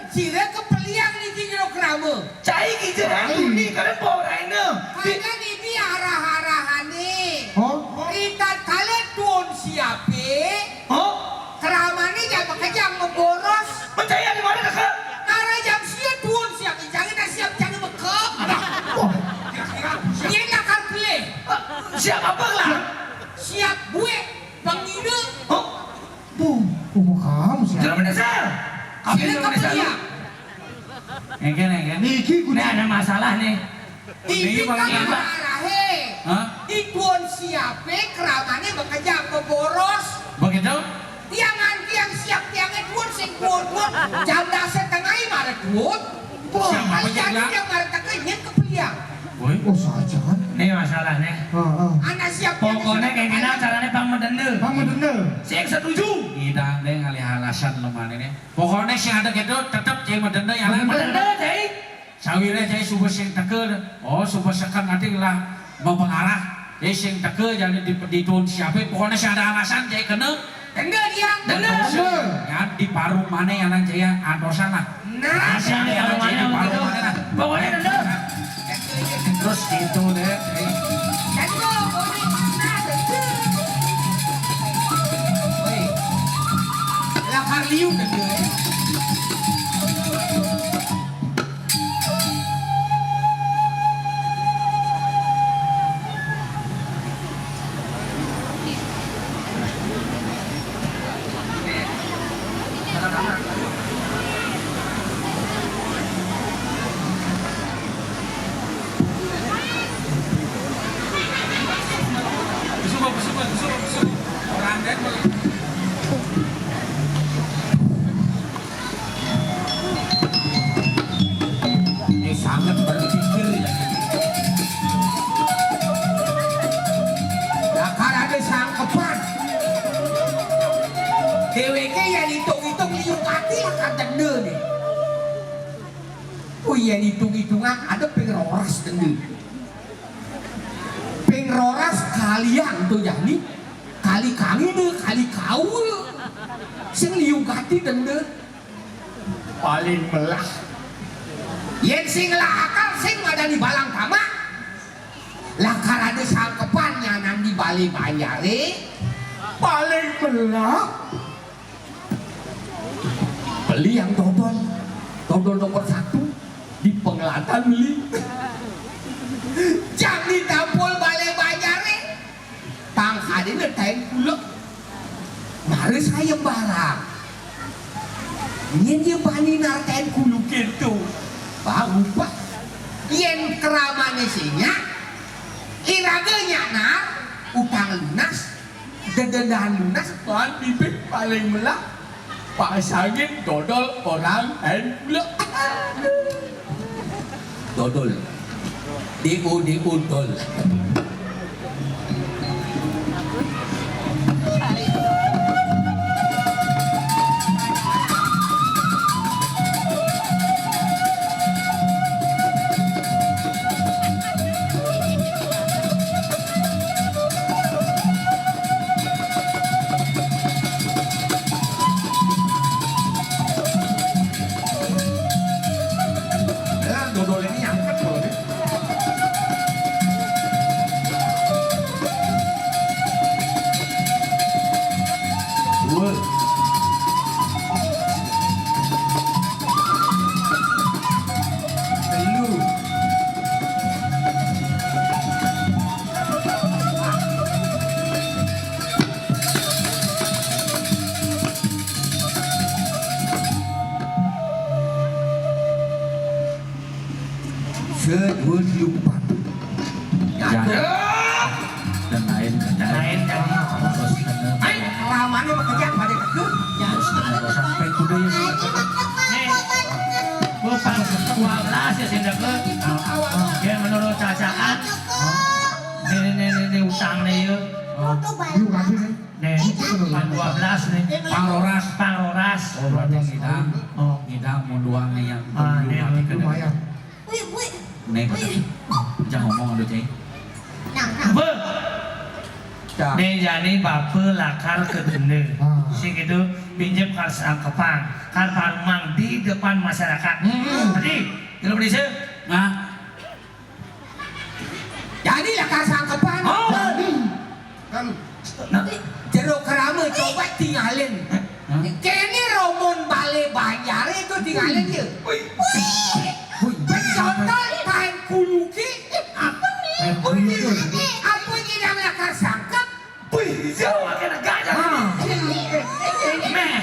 Sira kepeliang niki jero krama. Cai kija Cai. Duni kan poraina. Kadén niki arah-arahané. Oh. Ritatkala tuun siapé. Oh. Kramané jam makejang maboros. Percaya di mana, Kakak? Arah jam sia tuun siapé, jangan dah siap, jangan mekep. Aduh. Oh. Nyén lakar pilih. Siap apa lah? Siap buék, pengira. Oh. Tuh, umur kamu sih. Jangan menyesal. Kamu jangan menyesal. Iya. Engke, engke. Niki kudu. Nih ada masalah nih. Ini Niki bang kan Iba. Arahé. Hah? Ituan siapé kramané makejang maboros. Begitu? Tiangan tiang siap tiangé tuun sing tuun-tuun. Jam das setengah lima ada tuun. Siap apa, Cak, Bang? Tiang mara teka nyén kepeliang. Woi. Oh, saja kan? Nih masalahnya. Heeh. Anak siap tiangé. Pokoknya kayak gini caranya Bang Medende. Bang Medende. Sing setuju. Ngidang deh ngalih alasan lemah ini. Pokoknya sing ada gitu tetep Cai Medende ya. Bang Medende, Cai. Sawiré Cai suba sing teka. Oh, suba seken ati lah mapengarah. Cai sing teka jadi di, dituun siapé. Pokoknya sing ada alasan Cai kena. Enggak dia. Enggak. Enggak. Yang di paruh mana yang nang Cai antosan lah. Nah, yang di paruh mana, di paruh mana lah. Pokoknya enggak. Terus gitu deh. Enggak, pokoknya enggak. Woi. Lah karliu enggak. Ini sangat berpikir ya. Dakar ada sangkepan. Déwéké yén itung-itung liu ati lah kadéné. Oh, yén itung-itungan ada ping roras déné. Ping roras kalian to jani. Kali kangina, kali kaula. Sing liu gati déné. Paling melah. Yén sing ngelah akal sing madani balang tamak. Lakar ada sangkepan nyanan di balé banjaré. Paling melah. Beli yang dodol. Dodol nomor satu di pengelatan beli. Jam ditampul balé banjaré. Pang kadéna taén kuluk. Mara sayembarang. Nyén ya bani nar taén kuluké to. Bang upah. Yén kramané sing nyak, iraga nyak nar, utang lunas, dedendahan lunas, tuan bibit paling melah. Pasangin dodol orang taén kuluk. Dodol. D O D O dol. Lah, dodol ini yang Dua, tilu, empat. Jatuh. Dan lain, dan lain, dan terus, dan lain. Lawannya mah kejam pada kekeh. Terus, dan terus sampai kuda ya. Nih, bukan dua belas ya, sih, Dek. Ya, menurut cacaan. Nih, nih, nih, nih, nih, utang nih, yuk. Nih, pang dua belas nih. Pang roras. Pang roras. Oh, berarti kita, oh, kita mau dua nih yang, ah, nih, lumayan. Wih, wih. Nih, wih, jangan ngomong lu, Cing. Nah, nah. Beuh. Dah. Nih, jani bapa lakar ka denda. Ah. Sing kitu, pinjem kar sangkepan, kar parumang di depan masyarakat. Hmm. Jadi, kalau bisa, nah. Jadi lakar sangkepan. Oh. Jadi. Kan. Nah. Jero kerama coba tinggalin. Hah? Kene rombon bale banjare itu tinggalin ya. Wih. Wih. Wih. Contoh, taen kuluke. Apa nih? Taen kuluke. Apa nih yang lakar sangkep? Wih, jauh aja negara. Ah. Meh.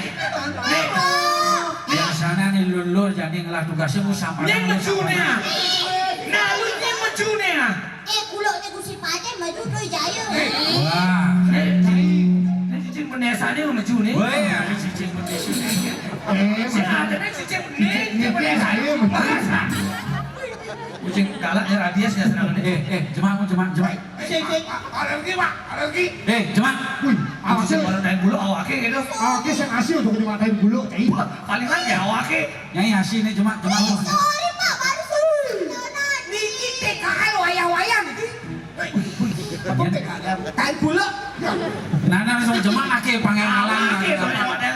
Nih. Biasanya nih lulur jadi ngelah tugasnya mu sama. Yang mejune. Nah, lu yang mejune. Eh, kuluknya Gusti Paten maju tuh jaya. Wah. Eh, cicing, ini cicing penesannya mejune. Wah, ya, ini cicing penesannya. Eh, sing ada nih cicing penesannya. Cicing penesannya mejune. Kucing galak ya, rabies ya, senang nih. Eh, eh, jemak, jemak, jemak. Cicing. Alergi, Pak, alergi. Eh, jemak. Wih, awas ya. Kalau naik bulu awake gitu. Awake sing asli untuk dimatain bulu, cai. Palingan ya awake. Nyai asli nih, jemak, jemak. Eh, sorry, Pak, baru sorry. Niki T K L wayah-wayah niki. Apa T K L? Tai buluk. Nah, nah, langsung jemak lagi, panggil alang. Oke, panggil alang.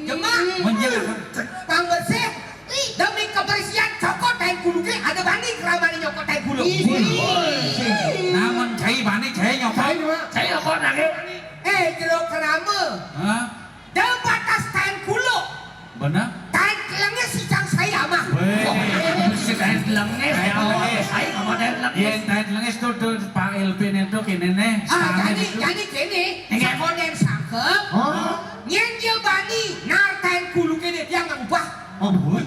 Jemak. Menjelang. Pang bersih. Demi kebersihan, cokot tai buluke, ada bani keramane nyokot tai buluk. Namun cai bani, cai nyokot. Cai nyokot. Cai nyokot lagi. Eh, jero kerama. Hah? Dah batas taen kuluk. Bener? Taen kelenges sicang saya mah. Weh. Oh, mesti taen kelenges. Taen kelenges. Saya nggak mau taen kelenges. Yen taen kelenges tuh, tuh, Pak Elvin itu kene nih, ah, style jadi, itu. Jadi kene, enggak. Sakonden sangkep. Oh. Yen dia bani, nar taen kuluk kene, dia nggak ubah. Oh, boy.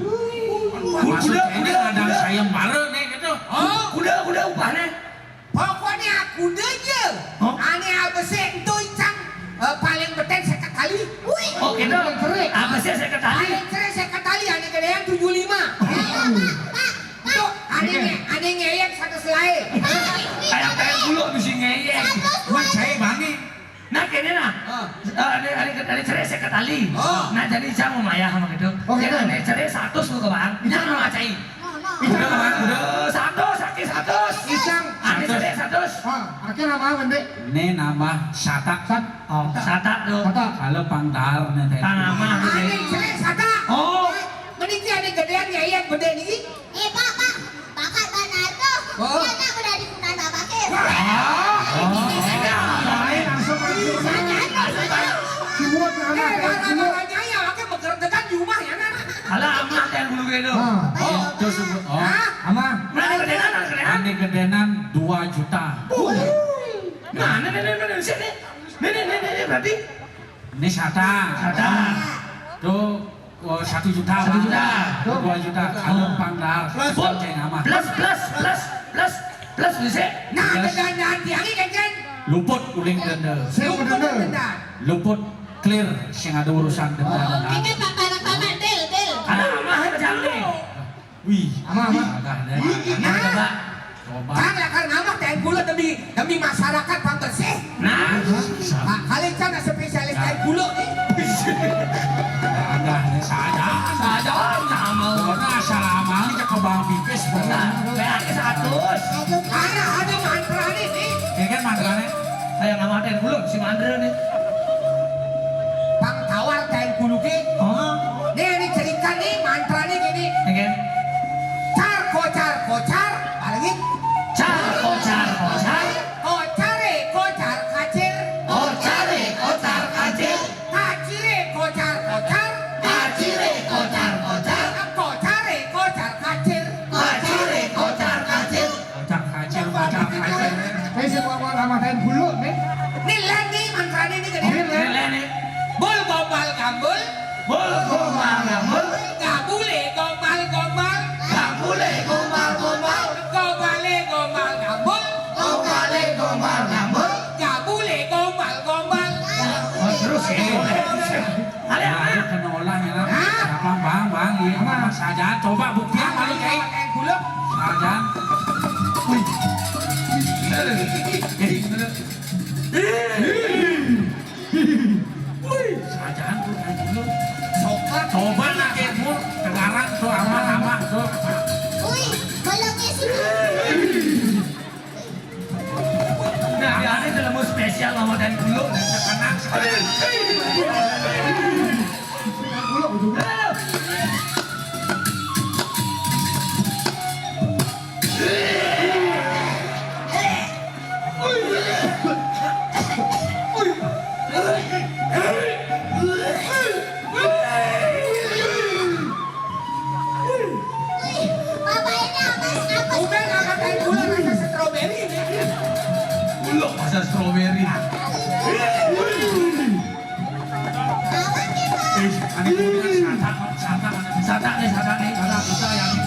Maksudnya kuda, ada kuda. Sayembara nih gitu. Oh, kuda, kuda ubahnya. Pokoknya aku deje. Hah? Ane abese ento icang, eh, paling beten seket kali. Wih. Oh, gitu. Abese seket kali. Paling cere seket kali, ane gedean tujuh lima. Tuh, ane nge-, ane ngeyek satu selai. Kayak kayak bulu mesti ngeyek. Mas cai bani. Nah, kene nah. Ah. Eh, ane, ane, ane cere seket kali. Oh. Nah, jadi icang mau mayah sama gitu. Oh, gitu. Jadi ane cere seratus lu ke bang. Nah, sama cai. Udah, Bang, udah. Satu, sakit satu. Icang. Ada satu, satu. Ah, akhirnya nama apa, Ndek? Ini nama Sata. Sat. Oh, Sata tuh. Sata. Kalau Pangdar nih, Teh. Tanaman tuh, Dek. Ini cewek Sata. Oh. Mending dia ada gedean ya, iya, gede nih. Eh, Pak, Pak. Bakat benar tuh. Oh. Dia nak udah digunakan Bapak, Kir. Ah. Oh. Lain langsung. Iya, iya, iya. Kiwat, anak, eh, kiwat. Gara-gara nyai, awake begerdegan di rumah ya, Nak? Alah, amah teh dulu gitu. Ah. Oh, terus, oh. Hah? Amah. Mana gedenan, mana gedenan? Ini gedenan dua juta. Uh. Nah, nih, nih, nih, nih, sini. Nih, nih, nih, nih, nih, berarti? Ini Sata. Sata. Tuh, oh, satu juta, satu juta. Tuh, dua juta. Kalau Pangdar, plus, plus, plus, plus, plus, bisa. Nah, plus. Dengan nanti hari kan, kan? Luput uling denda. Luput denda. Luput clear, sing ada urusan denda. Oh, kita paparan-paparan, deal, deal. Ada amah aja nih. Wih, amah, amah. Agak deh. Wih, coba. Coba. Kang, lah, karena amah tai bulu demi, demi masyarakat pambersih. Nah. Nah, kali kan spesialis tai bulu nih. Agak deh, sadar. Sadar, nama. Pokoknya asal amah aja ke bang pipis, pokoknya. Nah, kayak seratus. Karena ada mantra nih, nih. Ya kan mantranya? Saya nggak mau tai bulu, si mantra nih. Pang tawar tai bulu ki. Oh. Nih, ini cerita nih, mantra nih gini. Oke. Car kocar kocar, lagi. Car kocar kocar. Kocare kocar kacir. Kocare kocar kacir. Kacire kocar kocar. Kacire kocar kocar. Kocare kocar kacir. Kacire kocar kacir. Kocar kacir, kocar kacir. Ini semua orang sama tai bulu nih. Nih, leh nih, mantranya nih gini. Ini leh. Ini leh nih. Bul gombal gambul. Bul gombal gambul. Gak boleh gombal gombal. Gak boleh gombal gombal. Bang, bang, iya. Aman. Sajan, coba buktian, bang, kayak. Sajan. Wih. Wih, sajan tuh kayak gitu. Coklat. Coba lah, kayak gua. Sekarang tuh aman, aman tuh. Wih, balonnya sih. Nah, ada dalam spesial sama dan dulu dan sekarang. Apa ini, apa, apa? Udah ngangkat air gula rasa stroberi. Gula rasa stroberi. Apa sih, Pak? Eh, aneh kuningan satak, satak, satak nih, satak nih, satak bisa ya nih.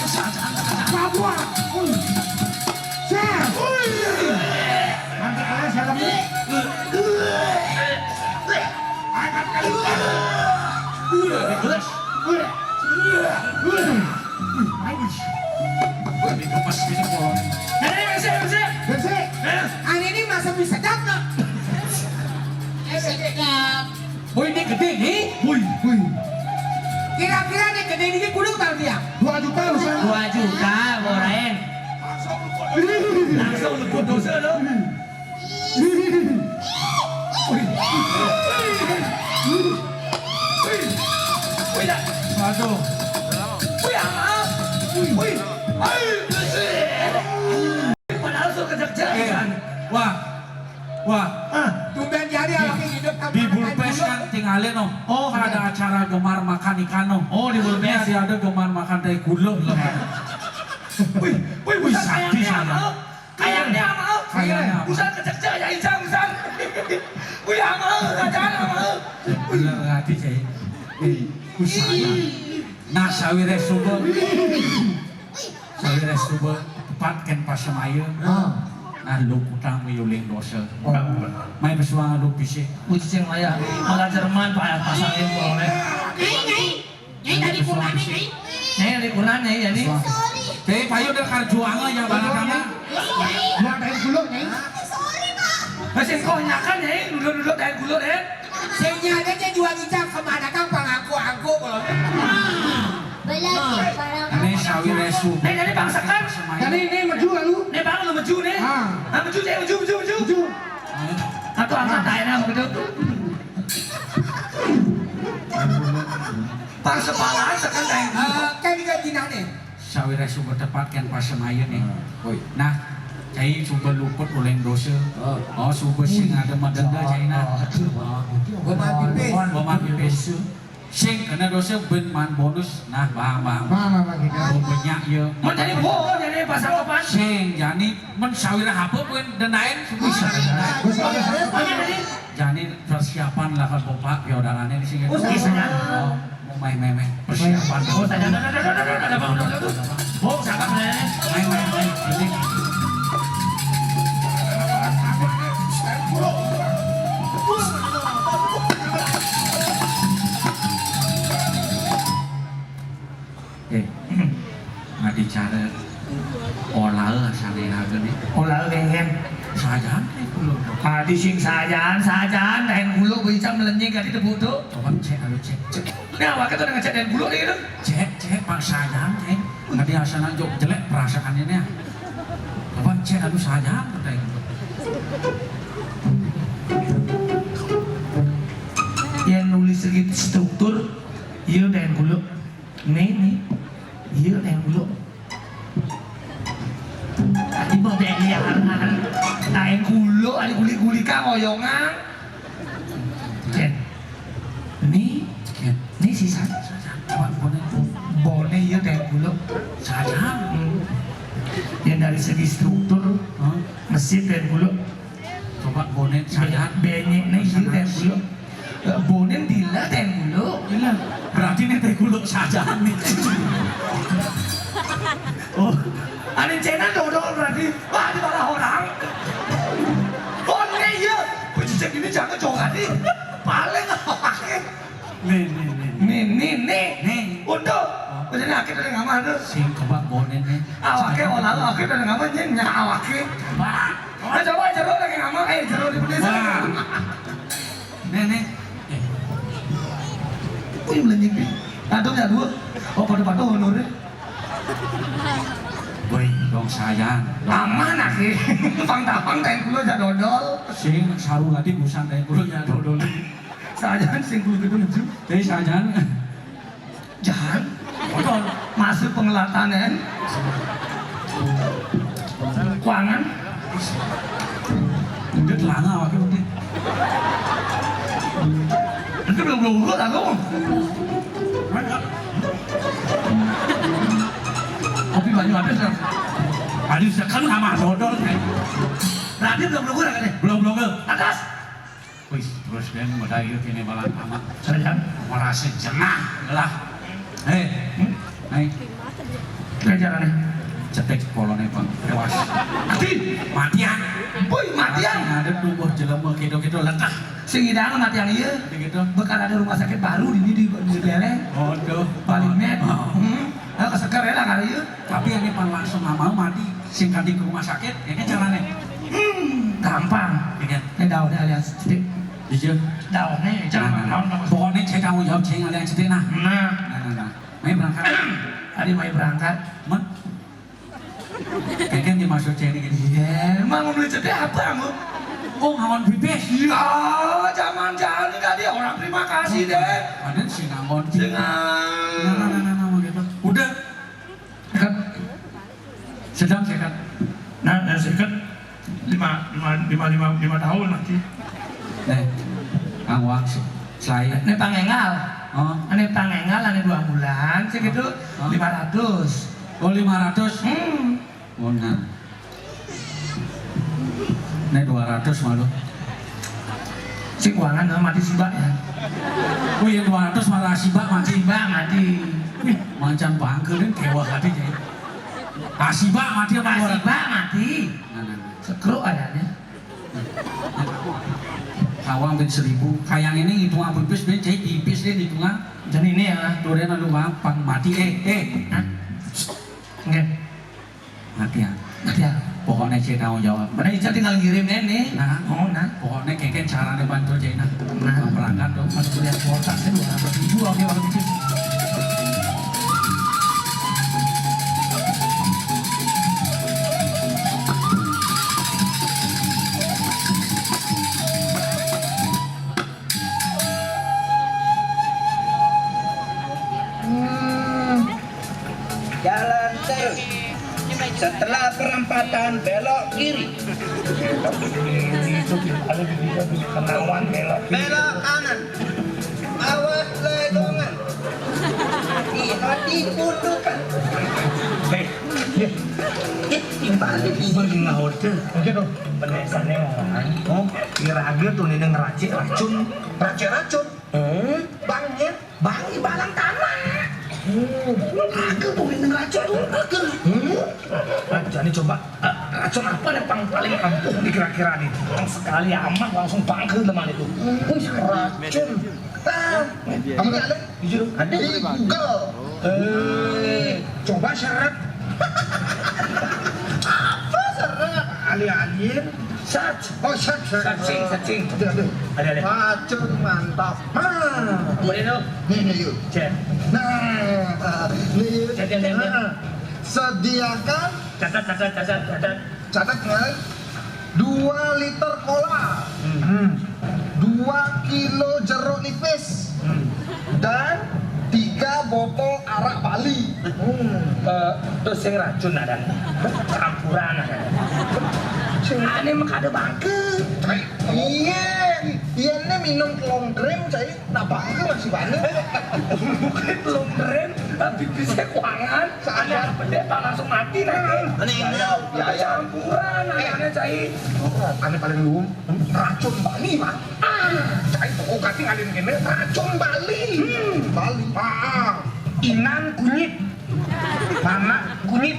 Satak, satak. Papua. Saya. Nanti kalian siapa nih? Angkat kali. Wih, gemes gitu, Bang. Hei, bersih, bersih. Bersih. Hei. Hari ini masa bisa datang. Eh, sedap. Wih, ini gede nih. Wih, wih. Kira-kira nih gede ini kudu tahu dia. Dua juta, Ustaz. Dua juta, Borain. Langsung luput dosa, loh. Wih. Wih. Wih. Wih. Waduh. Wih, apa? Wih. Wih. Padahal suruh kejek-kejek, eh, kan? Wah. Wah. Ah. Tumben jadi awaknya hidup tanpa makan gula. Di Bulpes kan tinggalin, Om. Oh, kan ada acara gemar makan ikan, Om. Oh, di Bulpes. Ini ada gemar makan tai gula, Om. Wih, wih, wih, sakti saya. Kayaknya apa? Kayaknya apa? Busan kecek-kecek ya, Ijang, busan. Wih, apa? Kerjaan apa? Bener hati saya. Eh, usah. Nah, sawire suba. Sawire suba tepat kén pasemaya. Ah. Nah, lu kutang miuling dosa. Oh. Mai pesuang lu pisik. Ucing maya. Malah Jerman, Pak, pasangin boleh. Nyai, Nyai. Nyai dari Kurane, Nyai. Nyai dari Kurane, ya, nih. Sorry. Tapi payu udah karjuanga ya, barang kamu. Sorry. Buat dari dulu, Nyai. Sorry, Pak. Masih kau nyakan, Nyai. Duduk-duduk dari dulu, deh. Sing nyadé nyai jual ijang kemana, Kang? Pangangku-angku, kalau. Belum, barang. Ini sawi resu. Nih, jadi bangsa kan? Jadi ini maju lalu. Nih, bang, lu maju, nih. Ah. Nah, maju, Nyai, maju, maju, maju. Maju. Atau angkat airnya begitu. Pas sepalan, sekarang. Eh, kan juga jinah, nih. Sawireh suba tepat kén pasemaya nih. Nah, cai suba luput uling dosa. Oh, suba sing ada madenda cai nah. Boman pipis. Boman pipis. Sing kena dosa ben man bonus. Nah, bang, bang. Bang, bang, bang. Bobanyak ya. Mun jadi bo, jadi pasang kapan? Sing jani men sawireh apa pun dendain suba sing. Jani persiapan lah kan bopak ya udarane di sini. Oh, bisa ya. Mai, mai, mai. Persiapan. Oh, tadi ada, ada, ada, ada, ada, ada, ada, ada. Oh, cakep, nih. Mai, mai, mai. Ini. Eh, ngadi cara olahe asane raga nih. Olahe pengen. Sajaan kayak dulu. Adi sing sajaan, sajaan, lain dulu, bisa melenying kali debu tuh. Coba cek, aduh, cek, cek. Nah, waktu itu dengan cek dan bulu nih, gitu. Cek, cek, Pak, sayang, cek. Nggak dia sana jok jelek perasaannya nih. Apa cek, aduh, sayang, katanya. Yang nulis sedikit struktur, iya, dan bulu. Nih, nih. Iya, dan bulu. Tadi mau beli aran. Lain bulu, ada guli-guli kang, oyongan. Cek. Nih, nih sisa. Coba boné. Boné iya dari dulu. Sayang. Hmm. Yang dari segi struktur, mesin dari dulu. Coba boné sayang. Benyek nih iya dari dulu. Eh, boné dila dari dulu. Dila. Berarti ini dari dulu saja nih. Oh, ada cina dodol berarti. Wah, di bawah orang. Boné iya. Becicek ini jangan coba. Nih, nih, nih. Nih, nih, nih. Nih. Utuh. Wis enak kita nang ngamal tuh. Sing kebak bonen nih. Awake olah awake udah ngamal nih, nyak awake. Wah. Nah, coba jero lagi ngamal, eh, jero di pedesa. Wah. Nih, nih. Eh. Wih, melenying nih. Tadung ya dua. Oh, pada-pada honornya. Woi, dong sayan. Aman, aki. Pang tapang, kain kulo aja dodol. Sing saru tadi busan kain kulo aja dodol. Sayan sing kulo gitu lucu. Jadi sayan. Jangan. Dodol. Masuk pengelatanan. Kuangan. Udah telana wakil udah. Itu belum belum urut aku. Kopi banyu habis kan? Tadi sudah kan sama dodol kan? Berarti belum belum urut kan? Belum belum. Atas. Wis, terus kan modal itu kene balang tamat. Sayan. Merasa jenah lah. Hei, hmm? Hei. Kayak caranya. Cetek polone, Bang. Tewas. Mati. Matian. Boy, matian. Ada tubuh jelema gitu-gitu letah. Sing hidangan matian iya. Gitu. Bakal ada rumah sakit baru di di di Beleng. Waduh. Balimet. Oh. Hmm. Nah, keseker ya lah kali ya. Tapi ini pan langsung nggak mau mati. Sing kadi ke rumah sakit, ya kan caranya. Hmm, gampang. Iya. Ini daunnya alias sedih. Iya. Daunnya, jangan. Nah, nah, nah. Pokoknya saya tanggung jawab, saya ngalian sedih nah. Nah. Nah, nah, nah. Main berangkat. Tadi main berangkat. Mat. Kayak kan dimaksud saya ini gini. Iya, emang mau beli cetek apa, Bu? Oh, ngawon pipis. Iya, zaman jahil tadi orang terima kasih deh. Ada sih ngawon pipis. Dengan. Nah, nah, nah, nah, nah, gitu. Udah. Kan. Sedang sehat. Nah, nah, sehat. Lima, lima, lima, lima, lima tahun lagi. Nih, Kang Wang, selain. Ini pangengal. Oh. Ini pangengal, ini dua bulan, segitu. Oh. Lima ratus. Oh, lima ratus. Hmm. Oh, nah. Ini dua ratus malu. Si keuangan mati sibak ya. Oh, yang dua ratus malah sibak mati. Sibak mati. Wih, macan bangke dan kewah hati jadi. Ah, sibak mati apa? Ah, sibak mati. Nah, nah, nah. Sekruk ayahnya. Kawang bin seribu. Kayak ini hitung apa pipis, bin jadi pipis deh hitungan. Jadi ini ya. Turun lalu gampang mati. Eh, eh. Hah? Enggak. Mati ya. Mati ya. Pokoknya saya tanggung jawab. Mana Ica tinggal ngirim ini. Nah. Oh, nah. Pokoknya kayak caranya bantu aja nah. Nah. Berangkat dong. Mas kuliah kuota saya dua ratus ribu oke waktu itu. Hmm. Jalan terus. Setelah perempatan belok kiri. Ketahuan belok kiri. Belok kanan. Awas legongan. Hati-hati kutukan. Eh, eh, eh, balik ini. Balik nggak order. Oke, dong. Penesannya orang. Oh, kira-kira tuh ini ngeracik racun. Racik racun. Hmm? Bangnya. Bang, ibalang tanah. Hmm. Aku tuh minum racun tuh, aku. Hmm? Racun ini coba, eh, racun apa nih pang paling ampuh nih kira-kira nih? Yang sekali amat langsung bangkrut lemah itu. Wih, racun. Ah, kamu nggak ada? Jujur, ada di Google. Eh, coba syarat. Apa syarat? Alien-alien. Search. Oh, search, search. Searching, searching. Aduh, aduh. Ada, ada. Racun mantap. Nah. Boleh tuh. Nih, nih, yuk. Cek. Nah, nih, yuk. Cek, cek, cek, cek. Nah. Sediakan. Catat, catat, catat, catat. Catat, kan? Dua liter kola. Hmm. Dua kilo jeruk nipis. Hmm. Dan tiga botol arak Bali. Hmm. Eh, terus yang racun ada. Campuran ada. Sing ane mah kada bangke. Iya, iya, ini minum telung krim, cai. Nah, bangke masih banyak. Telung krim, tapi bisa kuangan. Soalnya pendeta langsung mati nanti. Meninggal. Ya, ya. Campuran, anaknya, cai. Ane paling luwung. Racun Bali, Mas. Ah, cai toko kati ngalih kene racun Bali. Hmm. Bali. Ah, ah. Inang kunyit. Mamak kunyit.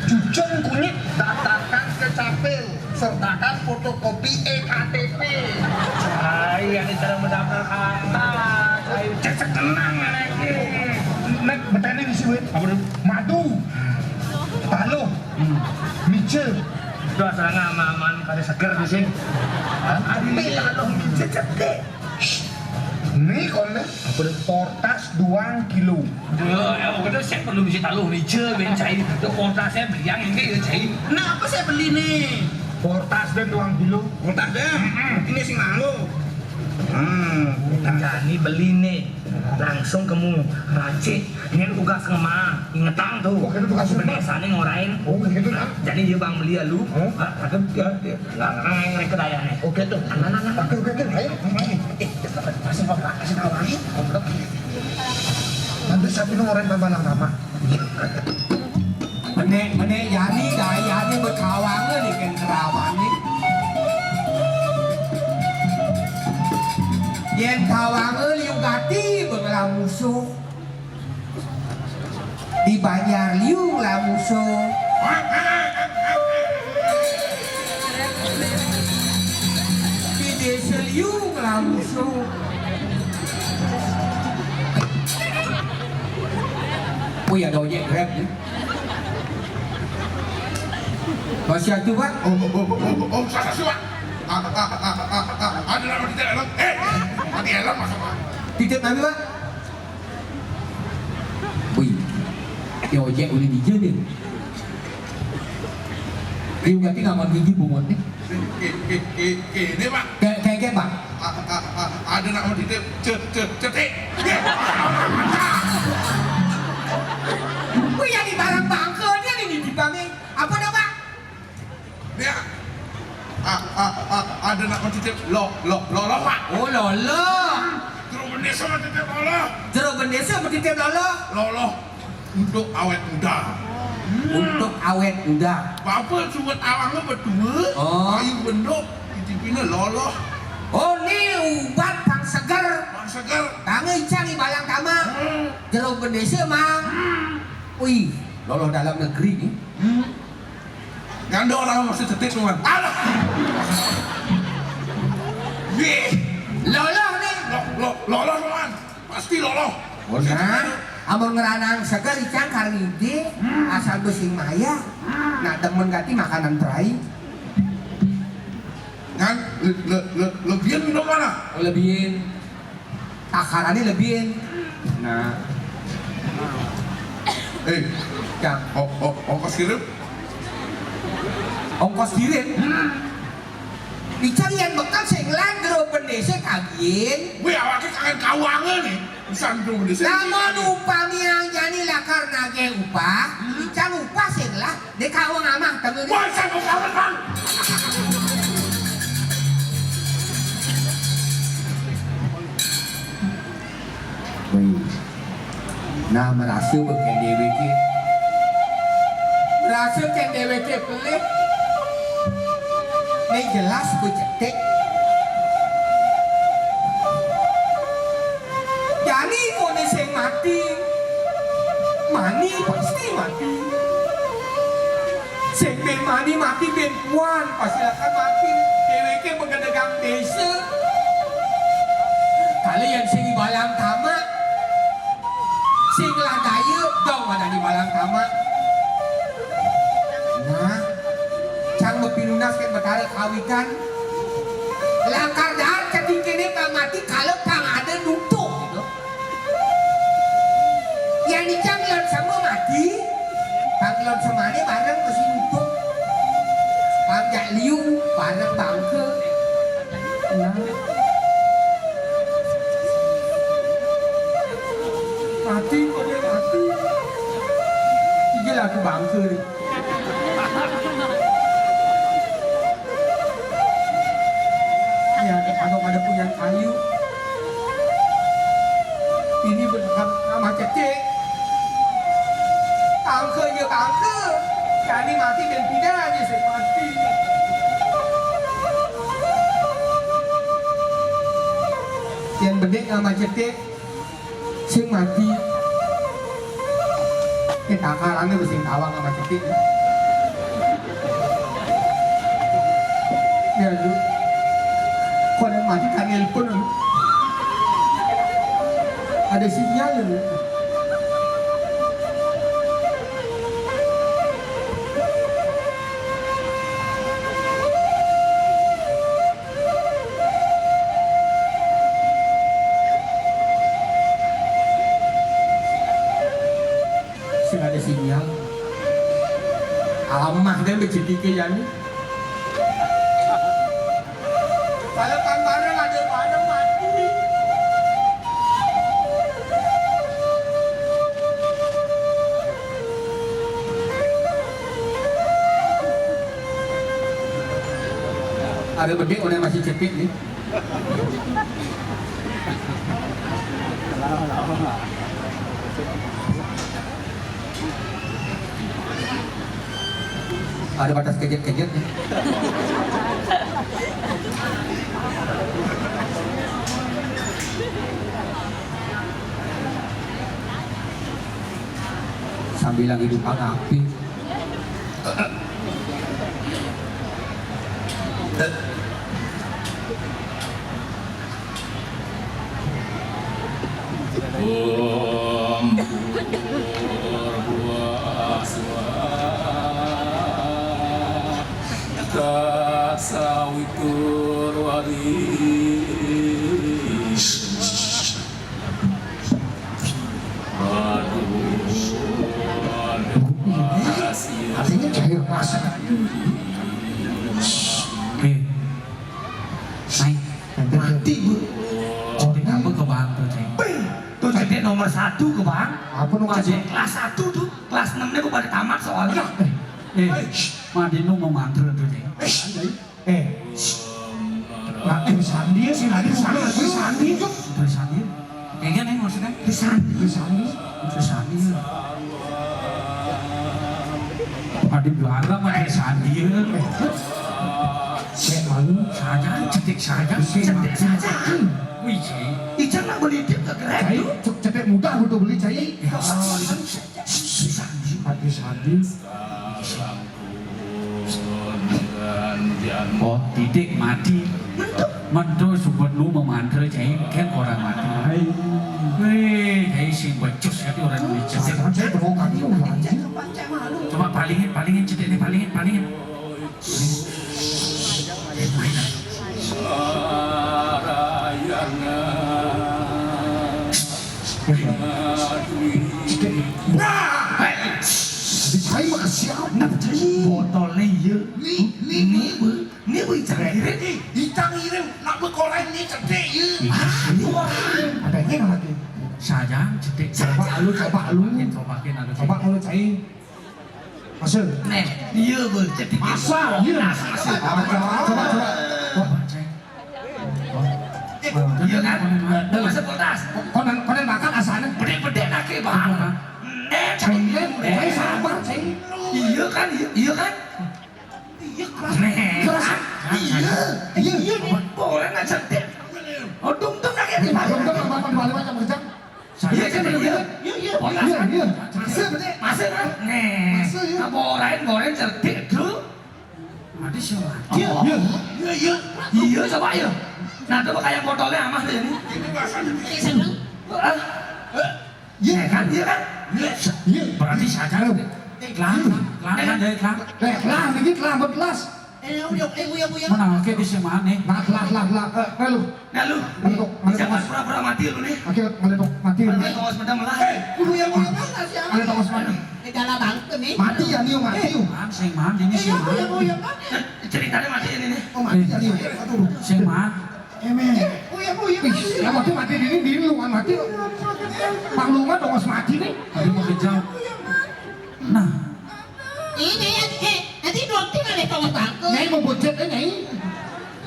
Cucun kunyit. Daftarkan ke capil. Sertakan fotokopi E K T P. Cai, ada cara mendaftar kata. Tenang aja. Nek betene ngisi wit. Apa tuh? Madu. Taluh. Hmm. Mice. Itu asalnya aman-aman pada seger di sini. Hah? Ade taluh mice cetek. Nih, kono. Apa tuh? Portas doang kilo. Duh, ya, pokoknya saya perlu bisi taluh mice, ben cair. Itu portas saya beli yang ini ya cair. Nah, apa saya beli nih? Portas dan doang kilo. Portas dan? Mm-mm. Ini sing nganggo. Hmm, jani beli nih. Langsung kemu racik. Ini tugas ngema, ingetang tuh. Oh, itu tugas ngema. Biasanya ngorain. Oh, gitu, nah. Jadi dia bang beli ya lu. Hah? Ah, tapi dia, dia. Lah, orang yang ngikut ayahnya. Oke tuh. Nah, nah, nah, nah. Oke, oke, oke. Ayo, ayo. Eh, kasih tahu lagi. Nanti satu nomor yang tambah lama. Menek, menek, yani, dai, yani, berkawangan ni, kan, kerawan ni. Yen kawangan liu gati, bengelah musuh. Di banjar liu lah musuh. Di desa liu lah musuh. Oh ya, ada ojek Grab ni. Masih ada, Pak? Oh, oh, oh, oh, oh, oh, salah, salah. Ah, ah, ah, ah, ah, ah, ada nama kita dalam. Eh, mati dalam, masa, Pak? Titip kami, Pak. Wih, ya ojek boleh dijil ni. Riu gati ngaman gigi bungut ni. Ki-, ki-, ki-, kini, Pak. Kayak, kayak, kayak, Pak. A-, a-, a-, ada nak mau titip ce-, ce-, cetik. Wih, yang di barang bangka ni, ni, ni, ni, ni. Apa dah, Pak? Ni, a-, a-, a-, a-, ada nak mau titip lo-, lo-, loloh, Pak. Oh, loloh. Jero bendesa mau titip loloh. Jero bendesa mau titip loloh. Loloh untuk awet muda. Hmm. Untuk awet muda. Bapa suwet awang lo betua, oh, ayu benduk, titipina loloh. Oh, ni ubat pang seger. Pang seger. Tangan icang di balang tamak. Hmm. Jero bendesa, Mang. Hmm. Wih, loloh dalam negeri ni. Hmm. Ngando orang masih cetit, Nuan. Alah. Ye. Loloh ni. Lo, lo, loloh, Nuan. Pasti loloh. Oh, nah. Amun ngranang seger icang karang ide, hmm, asal besing maya. Hmm. Nah, demen gati makanan perai. Ngan le, le, le, lebihin dong mana? Oh, lebihin. Takarane lebihin. Nah. Eh, Cang. O-, o-, ongkos kirim? Ongkos kirim? Hmm. Icang yen bekal sing lan jero bendese kagihin. Wih, awake kangen kawange nih. Pisan jero bendese. Lamun upami anjani lakar nagih upah, hmm, icang upah sing lah. Dek kawang amah, tengah ni. Wah, saya mau kawin, Bang. Wih. Nah, merasa beken deweke. Merasa ken deweke pelih. Ni jelas becetik. Jani koné sing mati, mani pasti mati. Sing ben mani mati ben puan pasti lakar mati. Déwéké begedegang désa. Kali yén sing ibalang tamak, sing landaya dong ada di balang tamak. Nah, cang bepinunas kén Betara kawitan. Lakar daan cetingkéné pang mati, kala pang ada nutuh, gitu. Yén icang lon sema mati, pang lon semané bareng mesti nutuh. Pang jak liu bareng bangka. Nah. Mati, kok dia mati? Tiga lagu bangka ni. Ya, kalau ada punya kayu, ini berkam sama cetik. Tangka ya tangka. Jani mati dan pindah aja saya mati. Yang bedik sama cetik. Sing mati. Ké takalane wis sing tawang sama cetik. Ya lu. Kok nek mati kan nelpon lu. Ada sinyal ini. Sing ada sinyal. Alamah deh becik iki ya nih. Saya tantangan ada pada mati. Ada bedik, udah masih cetik nih. Ada batas kejet-kejet nih. Sambil lagi di pangapi. Om Purwa Swaha Tassa Vitur Varenyam. Aduh, aduh, kasih. Artinya cair rasa. Eh, Nay, mati, Bu. Cetik apa ke Bang tuh, Ceng? Beh, tuh cetik nomor satu ke Bang. Apa nomor satu? Cetik kelas satu tuh, kelas enam nih gue pada tamat soalnya. Eh, eh, Madinu mau mantra tuh, Ceng. Eh, eh, nah, eh, Sandi ya, si Nadine Sandi, Sandi. Terus Sandi. Kayak gini maksudnya? Terus Sandi. Terus Sandi. Terus Sandi. Ada juara mah kayak Sandi ya. Saya malu. Saja, cetik saja, cetik saja. Wih, Cai. Ican nak beli dia ke gerai. Cai, cek cetek mudah udah beli, Cai. Ya, Sandi. Hati Sandi. Oh, titik mati. Mentu subet nu memantra, Cai, kan orang mati. Hai. Weh, Cai sing becus kati orang becus. Saya, saya berokan itu, Bang. Coba palingin, palingin, cetek nih, palingin, palingin. Wah, hai. Tadi saya mah kesian. Botolnya iya. Nih, nih, nih. Ini bu icang irit. Eh, icang irit, nak bu koreng nih cetek ya. Iya. Ah, wah. Ada yang lagi. Saja cetek. Coba lu, coba lu. Cobakin, cobakin, aduh. Coba lu, Cai. Masuk. Nih, iya bu cetek. Masa? Iya. Masa? Coba, coba, coba. Wah. Iya kan? Udah masuk kulkas. Konen, konen makan asalnya. Bedek-bedek lagi, Bang. Eh, Cai, eh, sabar, Cai. Iya kan? Iya, iya kan? Iya, keras. Nih. Keras. Iya. Iya, iya. Boleh nggak cantik? Oh, dum-dum lagi di balik. Dum-dum apa, apa, di balik, apa, kejam? Saya kan iya, iya. Iya, iya. Iya, iya. Masih, betul. Masih, kan? Nih. Masih, iya. Nah, borain, borain, cerdik, tuh. Mati semua. Iya, iya. Iya, iya. Iya, coba, iya. Nah, coba kayak botolnya amah tuh ini. Ini bahasa Indonesia. Ah. Iya kan, iya kan? Iya. Iya. Berarti sadar. Kelang, kelang, kelang, kelang. Eh, kelang, dikit, kelang, belas. Eh, uya, eh, uya, uya. Mana, oke, di sini mana? Nah, kelang, kelang, kelang. Eh, eh, lu. Nah, lu. Mana, Dok? Mana, Dok, jangan Mas? Pura-pura mati lu nih. Oke, mana, Dok? Mati lu. Mana, Dok, Mas, mana, melah. Eh, uya, uya, mana, siapa? Mana, Dok, Mas, mana? Eh, dalam bangku nih. Mati ya, Nio, mati, Nio. Eh, man, sing man, ini sing man. Eh, uya, uya, mana? Eh, ceritanya mati ini nih. Oh, mati ya, Nio. Aduh. Sing man. Emen. Iya, iya, iya. Wih, ya mati, mati ini, ini lu mati. Pak lu mah dong mati nih. Tadi mau kejam. Nah. Ini ya, eh, nanti dua tinggal deh kalau bangku. Nyai mau bocet, eh, Nyai.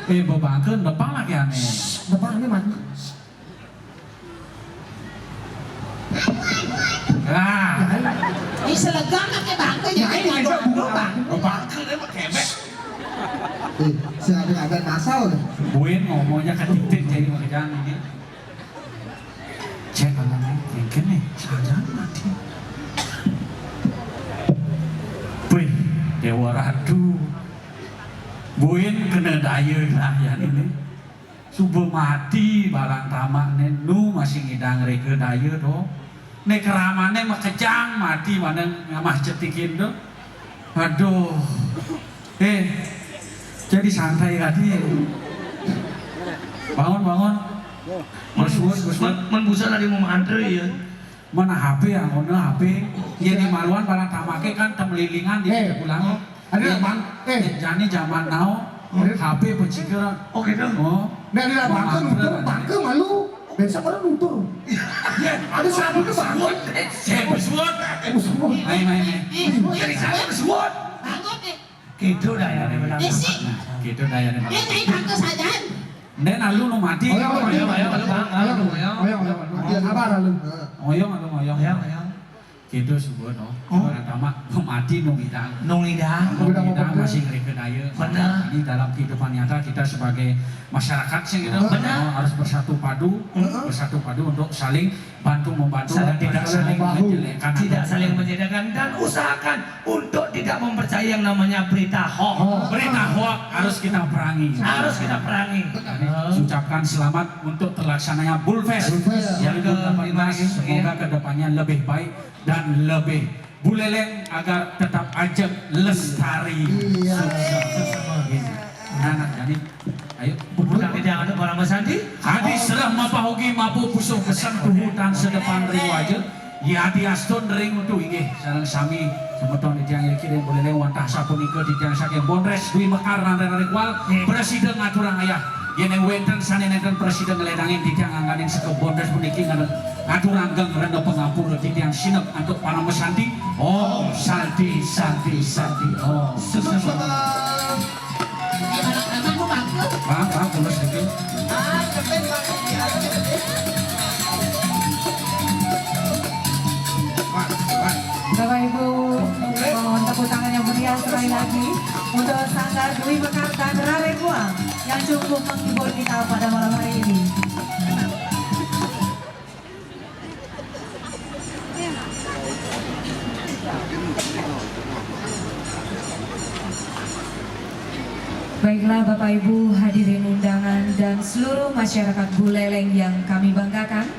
Eh, mau bangku, depan lagi aneh. Depan ini mati. Ah. Ini selegang pakai bangku, jadi nggak ada doang. Oh, bangku dia mah kebek. Eh, si ada ada masal nih. Buin ngomongnya kan titik jadi pekerjaan ini. Cek ngomongnya, mungkin nih, jangan mati. Wih, Dewa Ratu. Buin kena daya lah ya ini. Suba mati balang tamak né nu masih ngidang réka daya to. Né keramané makejang mati mana ngamah cetikin to. Aduh. Eh, jadi santai tadi. Bangun, bangun. Gus Bud, Gus Bud. Mun, mun busa tadi mau antri ya. Mana H P ya, mana H P. Ya di maluan balang tamaké kan temelilingan di Eh, pulang. Ada Bang, eh. Jani zaman now, Ada. H P pecikir. Oh gitu. Oh. Nah, ada bangke nutur, bangke malu. Besok orang nutur. Ada satu tuh bangke. Eh, Gus Bud. Gus Bud. Ayo, ayo, ayo. Jadi saya Gus Bud. Gitu dah ya, dia bilang. Nah, gitu dah ya, dia bilang. Dia naik bangke saja. Ndén alu nu mati. Oyong, oyong, oyong, alu, Bang. Alu, oyong, oyong, oyong. Ya, sabar, alu. Oyong, alu, oyong. Oyong, oyong. Gitu sebut, oh. Oh. Orang tamak mati nu ngidang. Nu ngidang. Nu ngidang masih ngeringkeun ayeuna. Benar. Ini dalam kehidupan nyata kita sebagai masyarakat sih gitu. Benar. Oh, harus bersatu padu, Heeh. bersatu padu untuk saling bantu membantu dan tidak saling menjelekkan. Tidak saling menjelekkan dan usahakan untuk tidak mempercayai yang namanya berita hoax. Berita hoax harus kita perangi. Harus kita perangi. Jadi, ucapkan selamat untuk terlaksananya Bulfest Bulfest. dua ribu delapan belas. Semoga kedepannya lebih baik dan lebih buleleng agar tetap ajeg lestari. Iya. Sukses. Nah, nah, jadi ayo. Budak jangan para masandi. Adi serah mapahugi mapu pusuh kesan tuhutan sedepan ring wajah. Ya adi astun ring untuk inggih sareng sami semeton titiang ya kiring buleleng wantah sapunika titiang saking Bondres Dwi Mekar Nandana Rikwal. Presida ngaturang ayah. Yén wénten sané nénten presida ngledangin titiang angganing seka Bondres puniki ngaturang geng rena pangampura titiang sinep antuk parama santi. Om santi santi santi om. Susah. Bang, bang, terus itu. Bapak Ibu, mohon tepuk tangan yang meriah sekali lagi untuk Sanggar Dwi Mekar dan Rare Kuang yang cukup menghibur kita pada malam hari ini. Baiklah Bapak Ibu hadirin undangan dan seluruh masyarakat Buleleng yang kami banggakan,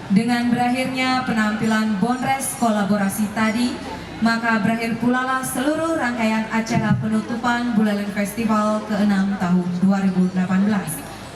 dengan berakhirnya penampilan Bondres kolaborasi tadi, maka berakhir pulalah seluruh rangkaian acara penutupan Buleleng Festival keenam tahun dua ribu delapan belas.